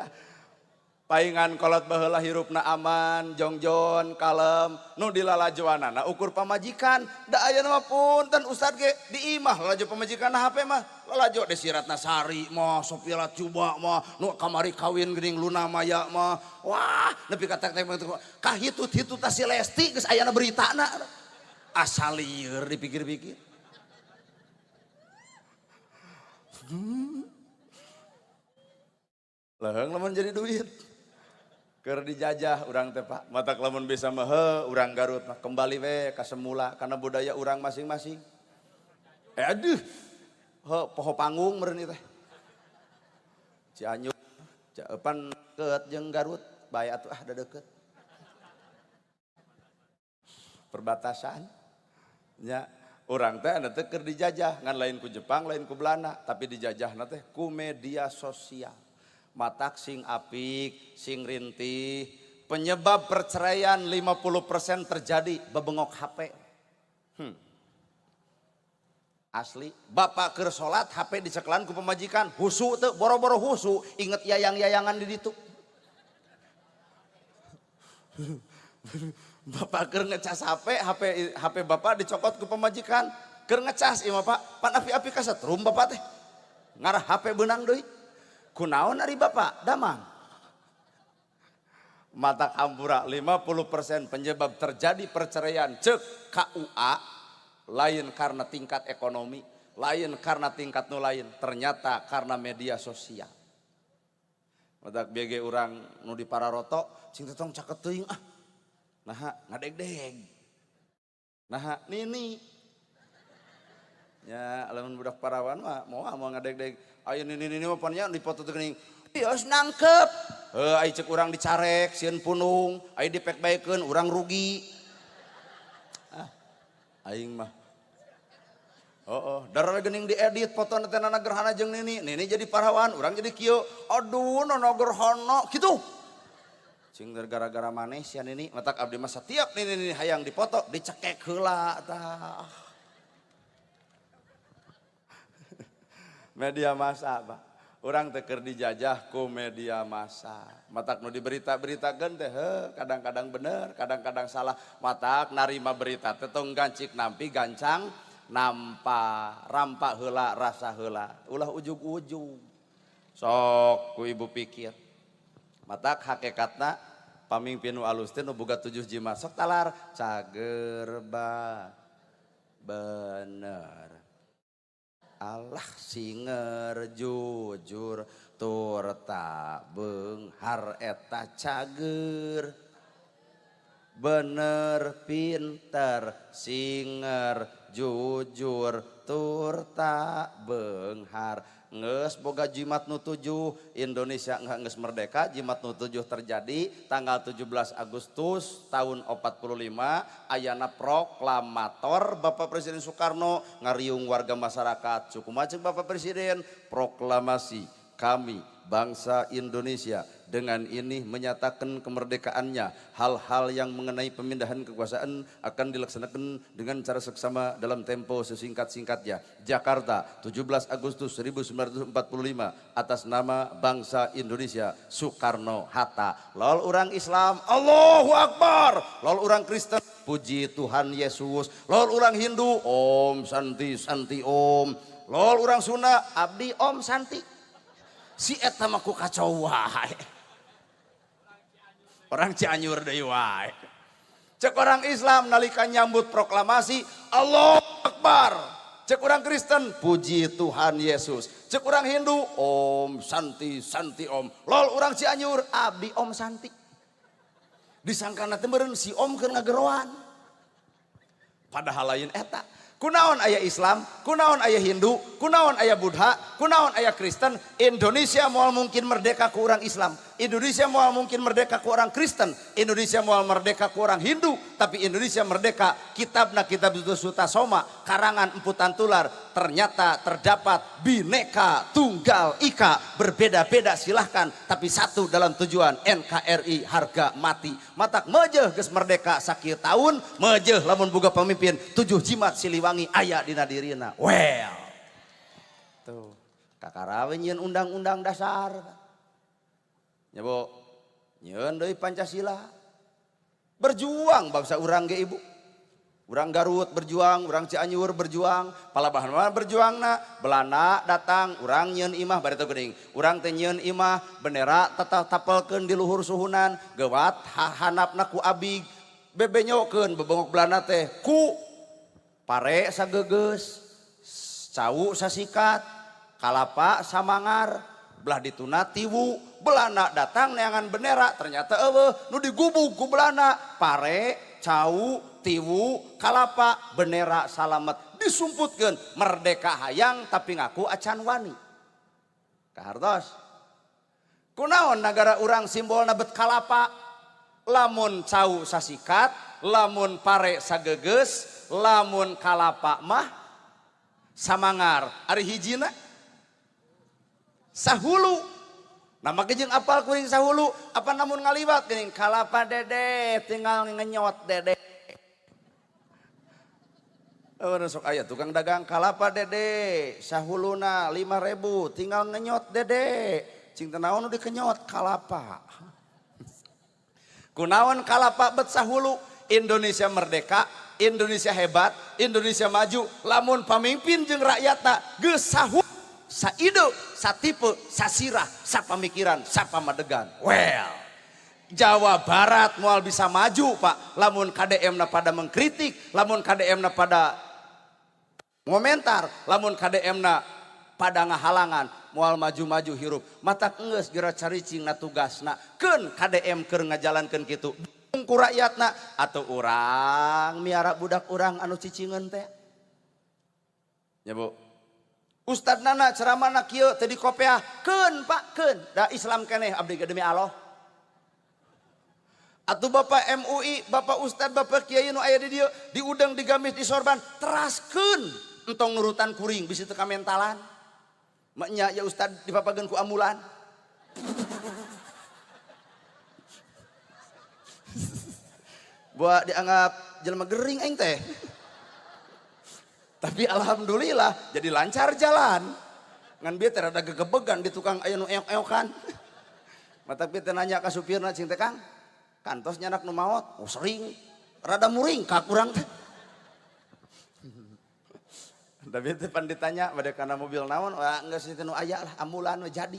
Speaker 1: Paingan kolot baheula hirupna aman, jongjon, kalem, nu dilalajoanana ukur pamajikan. Da ayeuna mah punten ustad ge di imah lalajo pamajikan HP mah. Lalajo Desiratna Sari mah, Sophia Latjuba mah, nu kamari kawin geuning Luna Maya mah. Wah, nepi ka tek kahitut-hitut si Lesti geus ayana beritana. Asal lieur dipikir-pikir. Leheng lamun jadi duit. Keur dijajah urang teh Pak, matak lamun bisa mah heuh urang Garut mah kembali we ka semula karena budaya urang masing-masing. Aduh. Heuh poho panggung meureun ieu teh. Cianjur pan deket jeung Garut, bae atuh ah da deket. Perbatasan nya urang teh anu teh keur dijajah ngan lain ku Jepang, lain ku Belanda, tapi dijajahna teh ku media sosial. Matak sing apik, sing rintih. Penyebab perceraian 50% terjadi bebengok HP. Asli, bapak keur salat HP dicekelan ku pamajikan, husu teu, boro-boro husu, inget yayang-yayangan di ditu. Bapak keur ngecas HP, HP bapak dicokot ku pamajikan, keur ngecas ieu mah Pak, pan api-api kasetrum bapak teh. Ngarah HP beunang deui. Kunaon ari bapak? Damang. Mata kampura 50% penyebab terjadi perceraian cek KUA lain karena tingkat ekonomi, lain karena tingkat nu lain, ternyata karena media sosial. Matak BG urang nu di Pararoto cing teh tong caket teuing ah. Naha ngadegdeg. Naha nini. Ya lamun budak parawan mah moal moal ngadegdeg. Ayo nini nini mah pan nya dipoto teh geuning. Bios nangkep. Heuh ai ceuk urang dicarek sieun punung, ai dipek baekeun urang rugi. Ah aing mah. Oh, darah geuning diedit fotona teh nana gerhana jeung nini. Nini jadi parawan, urang jadi kieu. Aduh nana gerhana kitu. Cing gara-gara maneh sia nini, matak abdi mah setiap nini nini hayang dipoto dicekek heula tah. Media massa, Pak. Urang teh keur dijajah ku media massa. Matak nu diberita-beritakeun teh heuh kadang-kadang bener, kadang-kadang salah. Matak narima berita teh tong gancik nampi gancang nampa, rampak heula rasa heula. Ulah ujug-ujug. Sok ku ibu pikir. Matak hakikatna pamingpin nu alus teh nu boga 7 jimat sok talar cager ba bener. Allah singer jujur tur tak beunghar eta cager bener pinter singer jujur tur tak beunghar. Geus boga jimat nu 7 Indonesia geus merdeka, jimat nu 7 terjadi tanggal 17 Agustus tahun 45 ayana proklamator Bapak Presiden Soekarno ngariung warga masyarakat. Cukup macet Bapak Presiden, proklamasi kami bangsa Indonesia dengan ini menyatakan kemerdekaannya. Hal-hal yang mengenai pemindahan kekuasaan akan dilaksanakan dengan cara seksama dalam tempo sesingkat-singkatnya. Jakarta, 17 Agustus 1945 atas nama bangsa Indonesia Soekarno Hatta. Lol orang Islam, Allahu Akbar. Lol orang Kristen, puji Tuhan Yesus. Lol orang Hindu, Om Santi Santi Om. Lol orang Sunda, Abdi Om Santi. Si eta mah ku kacau wae. Orang Cianjur deui wae. Cek orang Islam nalika nyambut proklamasi Allahu Akbar. Cek orang Kristen puji Tuhan Yesus. Cek orang Hindu Om Santi Santi Om. Lol orang Cianjur abdi Om Santi. Disangkana teh meureun si Om keur ngageroan. Padahal lain eta. Kunaon aya Islam, kunaon aya Hindu, kunaon aya Buddha, kunaon aya Kristen. Indonesia moal mungkin merdeka ku orang Islam, Indonesia moal mungkin merdeka ku orang Kristen, Indonesia moal merdeka ku orang Hindu, tapi Indonesia merdeka. Kitabna kitab Suta Soma, karangan Empu Tantular, ternyata terdapat bineka tunggal ika, berbeda-beda silahkan, tapi satu dalam tujuan NKRI harga mati. Matak mejeh geus merdeka sakieu taun, mejeh lamun boga pemimpin 7 jimat Siliwangi aya dina dirina. Well, tuh kakara we nyieun undang-undang dasar. Nya Bu, nyieun deui Pancasila. Berjuang bangsa urang ge ibu. Urang Garut berjuang, urang Cianjur berjuang, palabahan berjuangna, Belanda datang, urang nyieun imah bari teu geuning. Urang teh nyieun imah, bendera tetap tapelkeun di luhur suhunan, gewat hanapna ku abig, bebenyokeun bebongok Belanda teh ku pare sagegeus, cau sasikat, kalapa samangar, belah dituna tiwu. Belanda datang neangan bendera, ternyata eueuh nu digubug ku Belanda, pare, cau, tiwu, kalapa, bendera salamet disumputkeun. Merdeka hayang tapi ngaku acan wani. Kahartos. Kunaon nagara urang simbolna bet kalapa? Lamun cau sasikat, lamun pare sagegeus, lamun kalapa mah samangar. Ari hijina sahulu. Nah make jeung apal kuring sahulu, apa namun ngaliwat geuning kalapa dede tinggal ngenyot dede. Oh, sok aya tukang dagang kalapa dede sahuluna 5.000 tinggal ngenyot dede. Cing teu naon nu dikenyot kalapa. Kunaon kalapa bet sahulu? Indonesia merdeka, Indonesia hebat, Indonesia maju, lamun pamimpin jeung rakyatna geus sahulu, saide, satipe, sasirah, sapamikiran, sapamadegan. Well, Jawa Barat moal bisa maju Pak, lamun KDM na pada mengkritik, lamun KDM na pada ngomentar, lamun KDM na pada ngahalangan, moal maju-maju hirup. Matak enggeus geura caricing na tugasna, keun KDM keur ngajalankeun kitu. Ku rakyatna atau urang miara budak urang anu cicingeun teh. Ya Bu. Ustad nana ceramahna kieu teu dikopeah, keun Pak, keun. Da Islam keneh abdi ge demi Allah. Atuh Bapak MUI, Bapak Ustad, Bapak Kiai nu aya di dieu, diudeng, digamis, disorban, teraskeun entong nurutan kuring bisi teu kamentalan. Maknya ya Ustad dipapageun ku ambulan. Buat dianggap jelema gering aing teh. Tapi alhamdulillah jadi lancar jalan. Ngan bieu teh rada gegebegan di tukang aya nu eok-eokan. Matak bieu teh nanya ka supirna cing teh Kang, kantos nyanak nu maot? Oh sering, rada muring ka kurang teh. Tapi teh pan ditanya bade kana mobil naon, wah geus teh nu aya lah ambulan we jadi.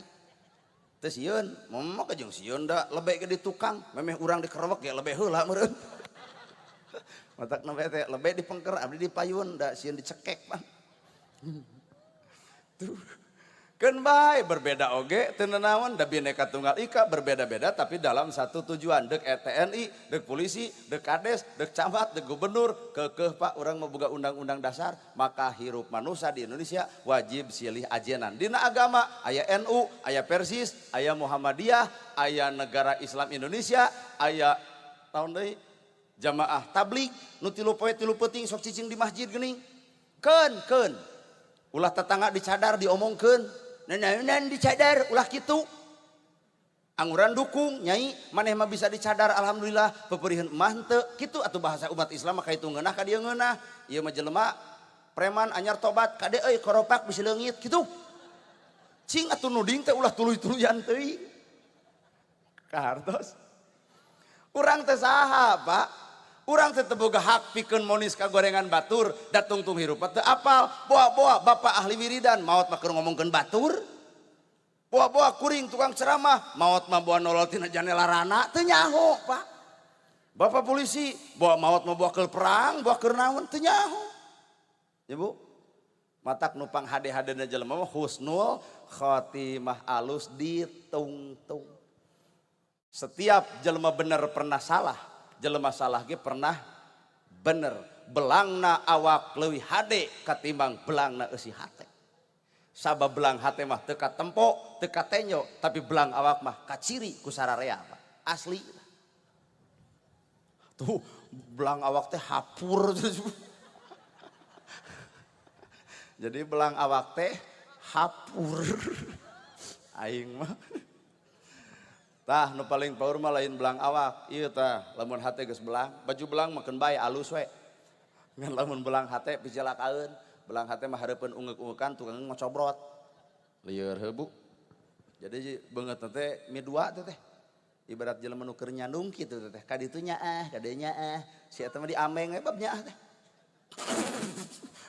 Speaker 1: Teu sieun, momok jeung sieun da lebeh ge di tukang, memeh urang dikerewek ge lebeh heula meureun. Matak na teh lebeh dipengker abdi di payun da sieun dicekek pan. Tuh. Keun bae berbeda oge teu nanaon da Bhinneka Tunggal Ika berbeda-beda tapi dalam satu tujuan, deuk TNI, deuk polisi, deuk kades, deuk camat, deuk gubernur, keukeuh Pak urang mah boga undang-undang dasar, maka hirup manusia di Indonesia wajib silih ajenan. Dina agama aya NU, aya Persis, aya Muhammadiyah, aya Negara Islam Indonesia, aya tahun deui jamaah tabligh nu 3 poe 3 peuting sok cicing di masjid geuning. Keun keun. Ulah tetangga dicadar diomongkeun. Nenek dicadar ulah kitu. Anguran dukung nyai maneh mah bisa dicadar alhamdulillah peperihan mah henteu kitu atuh bahasa umat Islam mah kaitu ngeunah ka dieu ngeunah. Ieu mah jelema preman anyar tobat kade euy koropak bisi leungit kitu. Cing atuh nuding teh ulah tuluy-tuluyan teuing. Kahartos. Urang teh saha, Pak? Urang teh teu boga hak pikeun monis ka gorengan batur, datungtung hirup teu apal. Boa-boa bapak ahli wiridan maot mah keur ngomongkeun batur. Boa-boa kuring tukang ceramah maot mah boa nolol tina janela rana teu nyaho, Pak. Bapak polisi boa maot mah boa keur perang, boa keur naon teu nyaho. Ya Bu. Matak nupang hade-hadena jelema mah husnul khotimah alus ditungtung. Setiap jelema bener pernah salah, jelema salah ge pernah bener. Belangna awak leuwih hade katimbang belangna eusi hate. Sabab belang hate mah teu katempo, teu katenyo, tapi belang awak mah kaciri ku sararea, Pak. Asli. Tuh belang awak teh hapur. Jadi belang awak teh hapur. Aing mah. Tah nu paling power mah lain belang awak. Ieu tah lamun hate geus belang, baju belang mah keun bae alus we. Ngan lamun belang hate pijalakaeun, belang hate mah hareupeun ungeuk-ungeukan tukang ngocobrot. Lieur heuh Bu. Jadi beungeut teh midua teh teh. Ibarat jelema nu keur nyandung kitu teh teh. Ka ditu nyaah, ka dieu nyaah. Si eta mah diameng we bab nyaah teh.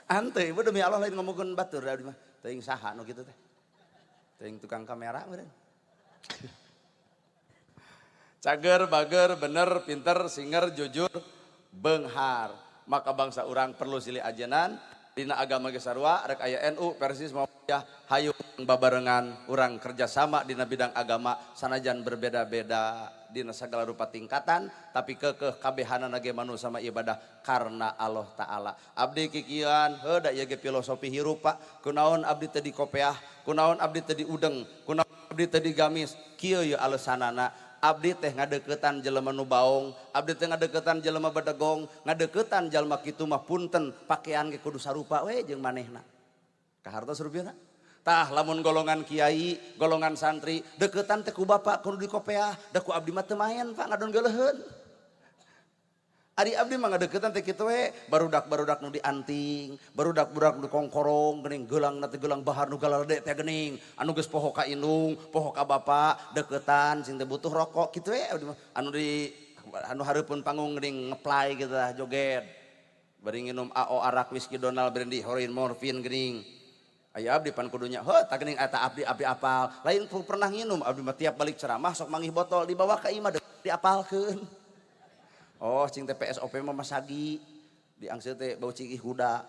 Speaker 1: Ante ibu demi Allah lain ngomongkeun batur abdi mah. Teuing saha nu kitu teh. Teuing tukang kamera meureun. Cager, bager, bener, pinter, singer, jujur, beunghar. Maka bangsa urang perlu silih ajenan dina agama ge sarua rek aya NU, Persis, Muhammadiyah, hayu babarengan urang kerjasama dina bidang agama sanajan berbeda-beda dina sagala rupa tingkatan tapi keukeuh kabehanana ge manu sama ibadah karena Allah Ta'ala. Abdi kikieuan heuh da ieu ge filosofi hirup Pak. Kunaon abdi teh dikopeah, kunaon abdi teh diudeng, kunaon abdi teh digamis, kieu ye alesanana. Abdi teh ngadeukeutan jelema nu baong, abdi teh ngadeukeutan jelema bedegong, ngadeukeutan jalma kitu mah punten pakean ge kudu sarupa we jeung manehna. Kahartos rupina. Tah lamun golongan kiai, golongan santri deukeutan teh ku bapak kudu dikopeah, da ku abdi mah teu maen Pak ngadon geuleuheun. Ari abdi mah ngadeukeutan teh kitu we, barudak-barudak nu dianting, barudak-barudak nu kongkorong geuning geulangna teh geulang bahar nu galalede teh geuning, anu geus poho ka indung, poho ka bapak, deukeutan sing teh butuh rokok kitu we abdi mah. Anu di anu hareupeun panggung geuning ngeplay kitu tah joget. Bari nginum AO arak whisky Donald brandy heroin morfin geuning. Aya abdi pan kudunya, heuh tah geuning eta abdi abdi apal. Lain pernah nginum abdi mah tiap balik ceramah sok manggih botol dibawa ka imah diapalkeun. Oh cing teh PSOP mah masagi diangseu teh bau cingih kuda.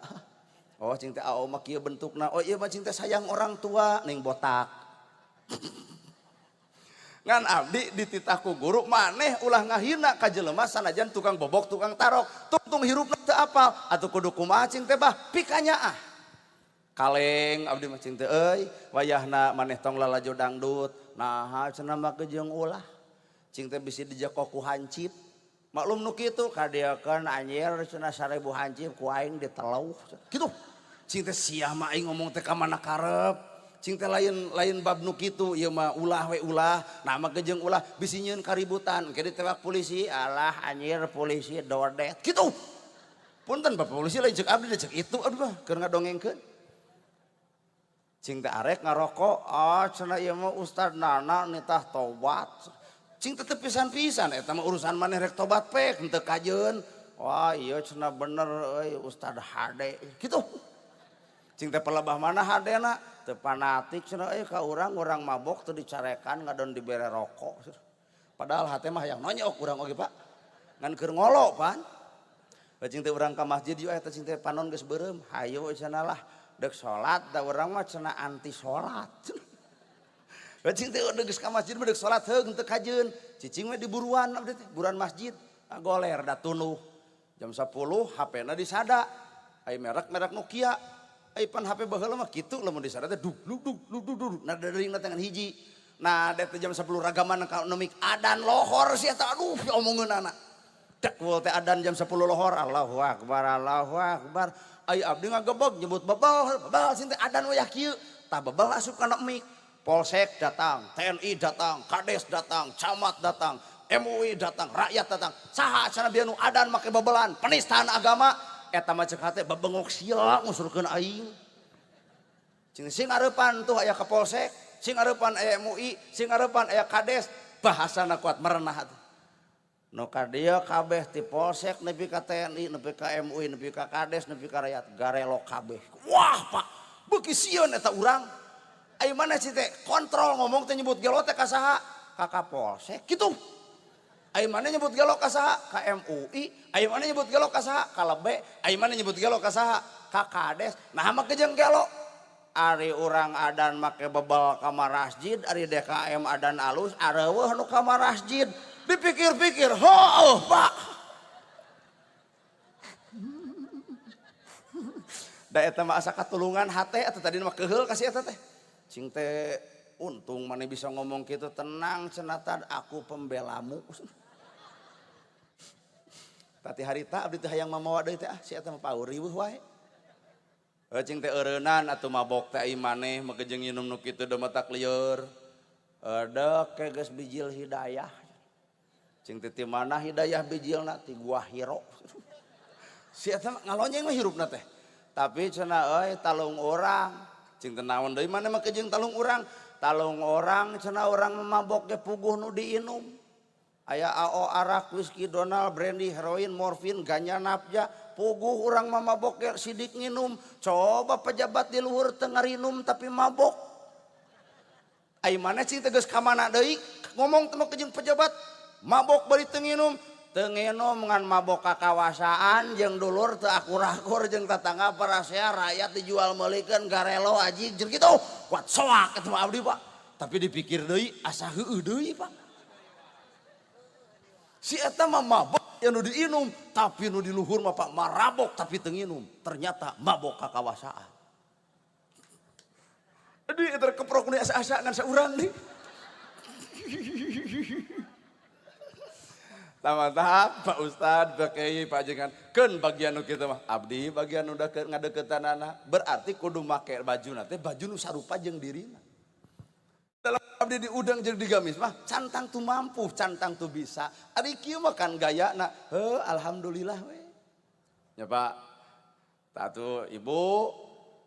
Speaker 1: Oh cing teh AO mah kieu bentukna. Oh ieu mah cing teh sayang orang tua ning botak. Ngan abdi dititah ku guru maneh ulah ngahina ka jelema sanajan tukang bobok tukang tarok tungtung hirupna teu apal atuh kudu kumaha cing teh bah pikanyaah. Kaleng abdi mah cing teh euy wayahna maneh tong lalajo dangdut naha cenah mah jeung ulah cing teh bisi dijekok ku hancip. Maklum nu kitu kadieukeun anjir cenah 1000 hancip ku aing diteluh kitu. Cing teh sia mah aing ngomong teh ka mana karep. Cing teh lain lain bab nu kitu ieu mah ulah we ulah, nah mah jeung ulah bisi nyieun kaributan engke ditewak polisi, alah anjir polisi dodet kitu. Punten bapak polisi lain ceuk abdi ceuk itu abdi mah keur ngadongengkeun. Cing teh arek ngarokok, ah cenah ieu mah Ustad Nana nitah tobat. Cing teh pisan-pisan eta mah urusan maneh rek tobat pek henteu kajeun. Wah ieu cenah bener euy Ustad hade kitu. Cing teh pelebah mana hadena teu fanatik cenah euy ka urang mabok teu dicarekan ngadon dibere rokok. Padahal hate mah hayang nonyok urang oge Pak. Ngan keur ngolo pan. Cing teh urang ka masjid yeuh eta cing teh panon geus beureum. Hayu cenah lah deuk salat da urang mah cenah anti salat. Cing teh geus ka masjid mah deuk salat heung teu kajeun. Cicing we di buruan abdi teh, buruan masjid. Goler da tunuh. Jam 10 HP-na disada. Ai merek-merek Nokia. Ai pan HP baheula mah kitu lamun disada teh duk duk duk duk duk duk. Nah deringna teh ngan hiji. Nah teh jam 10 ragaman ka nemik adan lohor sia teh aduh omongeunana. Dek teh adan jam 10 lohor Allahu akbar Allahu akbar. Ai abdi ngagebeg nyebut bebel bebel sing teh adan wayah kieu. Tah bebel asup kana mik. Polsek datang, TNI datang, Kades datang, camat datang, MUI datang, rakyat datang. Saha cenah bieu nu adan make bebelan, penistaan agama eta mah ceuk hate bebengok sia ngusurkeun aing. Cing sing areupan tuh aya Kapolsek, sing areupan aya MUI, sing areupan aya Kades, bahasana kuat merenah atuh. Nu ka dieu kabeh ti Polsek nepi ka TNI, nepi ka MUI, nepi ka Kades, nepi ka rakyat garelo kabeh. Wah, Pak, beuki sieun eta urang. Ayo mana sih teh kontrol ngomong teh nyebut gelo teh ka saha? Ka Kapolsek kitu. Ayo mana nyebut gelo ka saha? Ka MUI. Ayo mana nyebut gelo ka saha? Ka Lebe. Ayo mana nyebut gelo ka saha? Ka Kades. Nah mah jeung gelo. Ari urang adan make bebel ka masjid, ari DKM adan alus, areuweuh nu ka masjid. Dipikir-pikir, heuh Pak. Da eta mah asa katulungan hate atuh tadi mah keheul ka si eta teh. Cing teh untung maneh bisa ngomong kitu, tenang cenah tad aku pembelamu. Tati harita abdi teh hayang mamawa deui teh ah si eta mah paur riweuh wae. Cing teh eureunnan atuh mabok teh ai maneh make jeung nginum nu kitu da matak lieur. Edek ke geus bijil hidayah. Cing teh ti mana hidayah bijilna ti gua Hiro. Si eta mah ngalonyeng mah hirupna teh. Tapi cenah euy talung urang. Cing teh naon deui maneh make jeung talung urang. Talung orang cenah urang mabok ge puguh nu diinum. Aya AO arak, whisky, Donald, brandy, heroin, morfin, ganja, napja, puguh urang mah mabok ge sidik nginum. Coba pejabat di luhur teu ngarinum tapi mabok. Ai maneh cing teh geus ka mana deui ngomong teh make jeung pejabat mabok bari teu nginum. Teu nginum ngan mabok kakawasaan jeung dulur teu akur-akur jeung tatangga parasea rakyat dijual meulikeun garelo aji jeung kitu. Kuat soak eta mah abdi Pak. Tapi dipikir deui asa heueuh deui Pak. Si eta mah mabok yang nu diinum, tapi nu di luhur mah Pak marabok tapi teu nginum. Ternyata mabok kakawasaan. Aduh eta keprok nu asa-asa ngan saurang deui. Tama-tama Pak Ustad, Pak Kiai, Pak Jengan, keun bagian nu kitu mah abdi bagian nu ngadeukeutanana berarti kudu make baju teh baju nu sarupa jeung dirina. Dalam abdi diudang jeung digamis mah cantang tu mampu, cantang tu bisa. Ari kieu mah kan gayana, heuh alhamdulillah we. Nya Pak, tah atuh ibu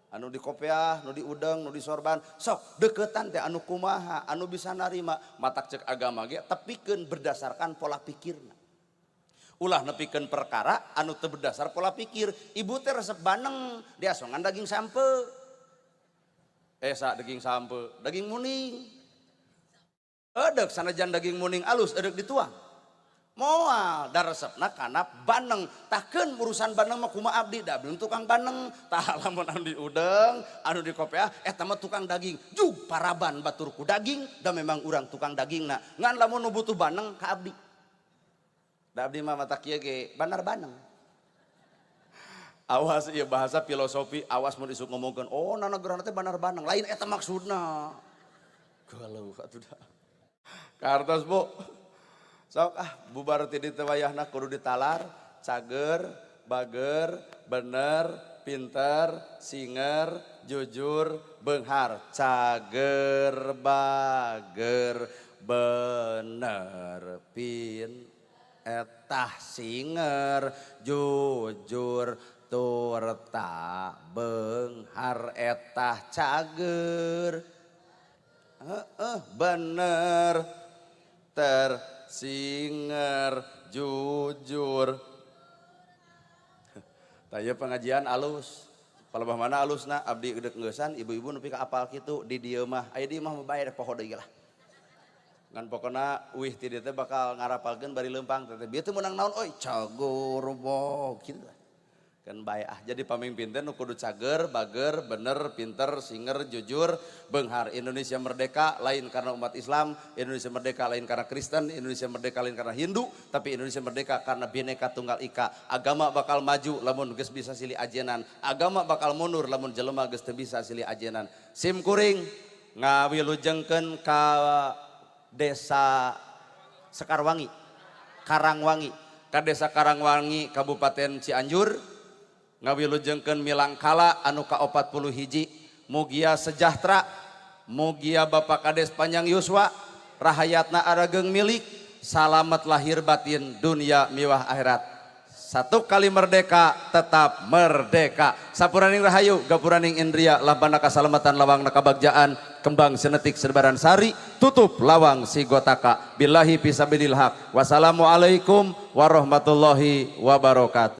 Speaker 1: anu dikopiah, nu diudeng, nu disorban, sok deketan teh anu kumaha, anu bisa narima, matak cek agama ge tepikeun berdasarkan pola pikirna. Ulah nepikeun perkara anu teu berdasar pola pikir. Ibu teh resep baneng, diasongan daging sampe. Sa daging sampe, daging muning. Edek sanajan daging muning alus, edek dituang. Moal da resepna kana baneng. Tahkeun urusan baneng mah kumaha abdi, da abdi tukang baneng. Tah lamun anu diudeng, anu dikopiah eta mah tukang daging. Jug paraban batur ku daging, da memang urang tukang dagingna. Ngan lamun nu butuh baneng ka abdi. Da abdi mah mata kieu ge banar baneng. Awas ieu bahasa filosofi, awas mun isuk ngomongkeun, oh nanagrana teh banar baneng, lain eta maksudna. Galau atuh da. Kartos Bu. Sok ah bubar ti dieu wayahna kudu ditalar, cager, bager, bener, pinter, singer, jujur, beunghar. Cager, bager, bener, pin, etah singer, jujur, turta beunghar etah cager. Bener, ter, singer, jujur. Taya pengajian alus. Palebah mana alusna abdi gedek ngeusan ibu-ibu nepi ka apal kitu di dieu mah. Aya di mah bae poho deui lah. Ngan pokona wih ti dieu teh bakal ngarapalkeun bari leumpang teh. Bieu teh meunang naon euy cagur bog kitu. Kan bae ah jadi pamimpin teh nu kudu cager, bager, bener, pinter, singer, jujur, beunghar. Indonesia merdeka lain karena umat Islam, Indonesia merdeka lain karena Kristen, Indonesia merdeka lain karena Hindu, tapi Indonesia merdeka karena Bhinneka Tunggal Ika. Agama bakal maju lamun geus bisa silih ajenan, agama bakal mundur lamun jelema geus teu bisa silih ajenan. Sim kuring ngawilujengkeun ka desa Sekarwangi, Karangwangi, ka desa Karangwangi Kabupaten Cianjur. Ngawilujengkeun milangkala anu ka 41, mugia sejahtera, mugia Bapak Kades panjang yuswa, rahayatna arageung milik, salamet lahir batin dunia miwah akhirat. Satu kali merdeka tetap merdeka. Sapuraning rahayu, gapuraning indria, labana kasalamatan lawang nakabagjaan, kembang senetik sebaran sari, tutup lawang sigotaka. Billahi fisabilil haq. Wassalamualaikum warahmatullahi wabarakatuh.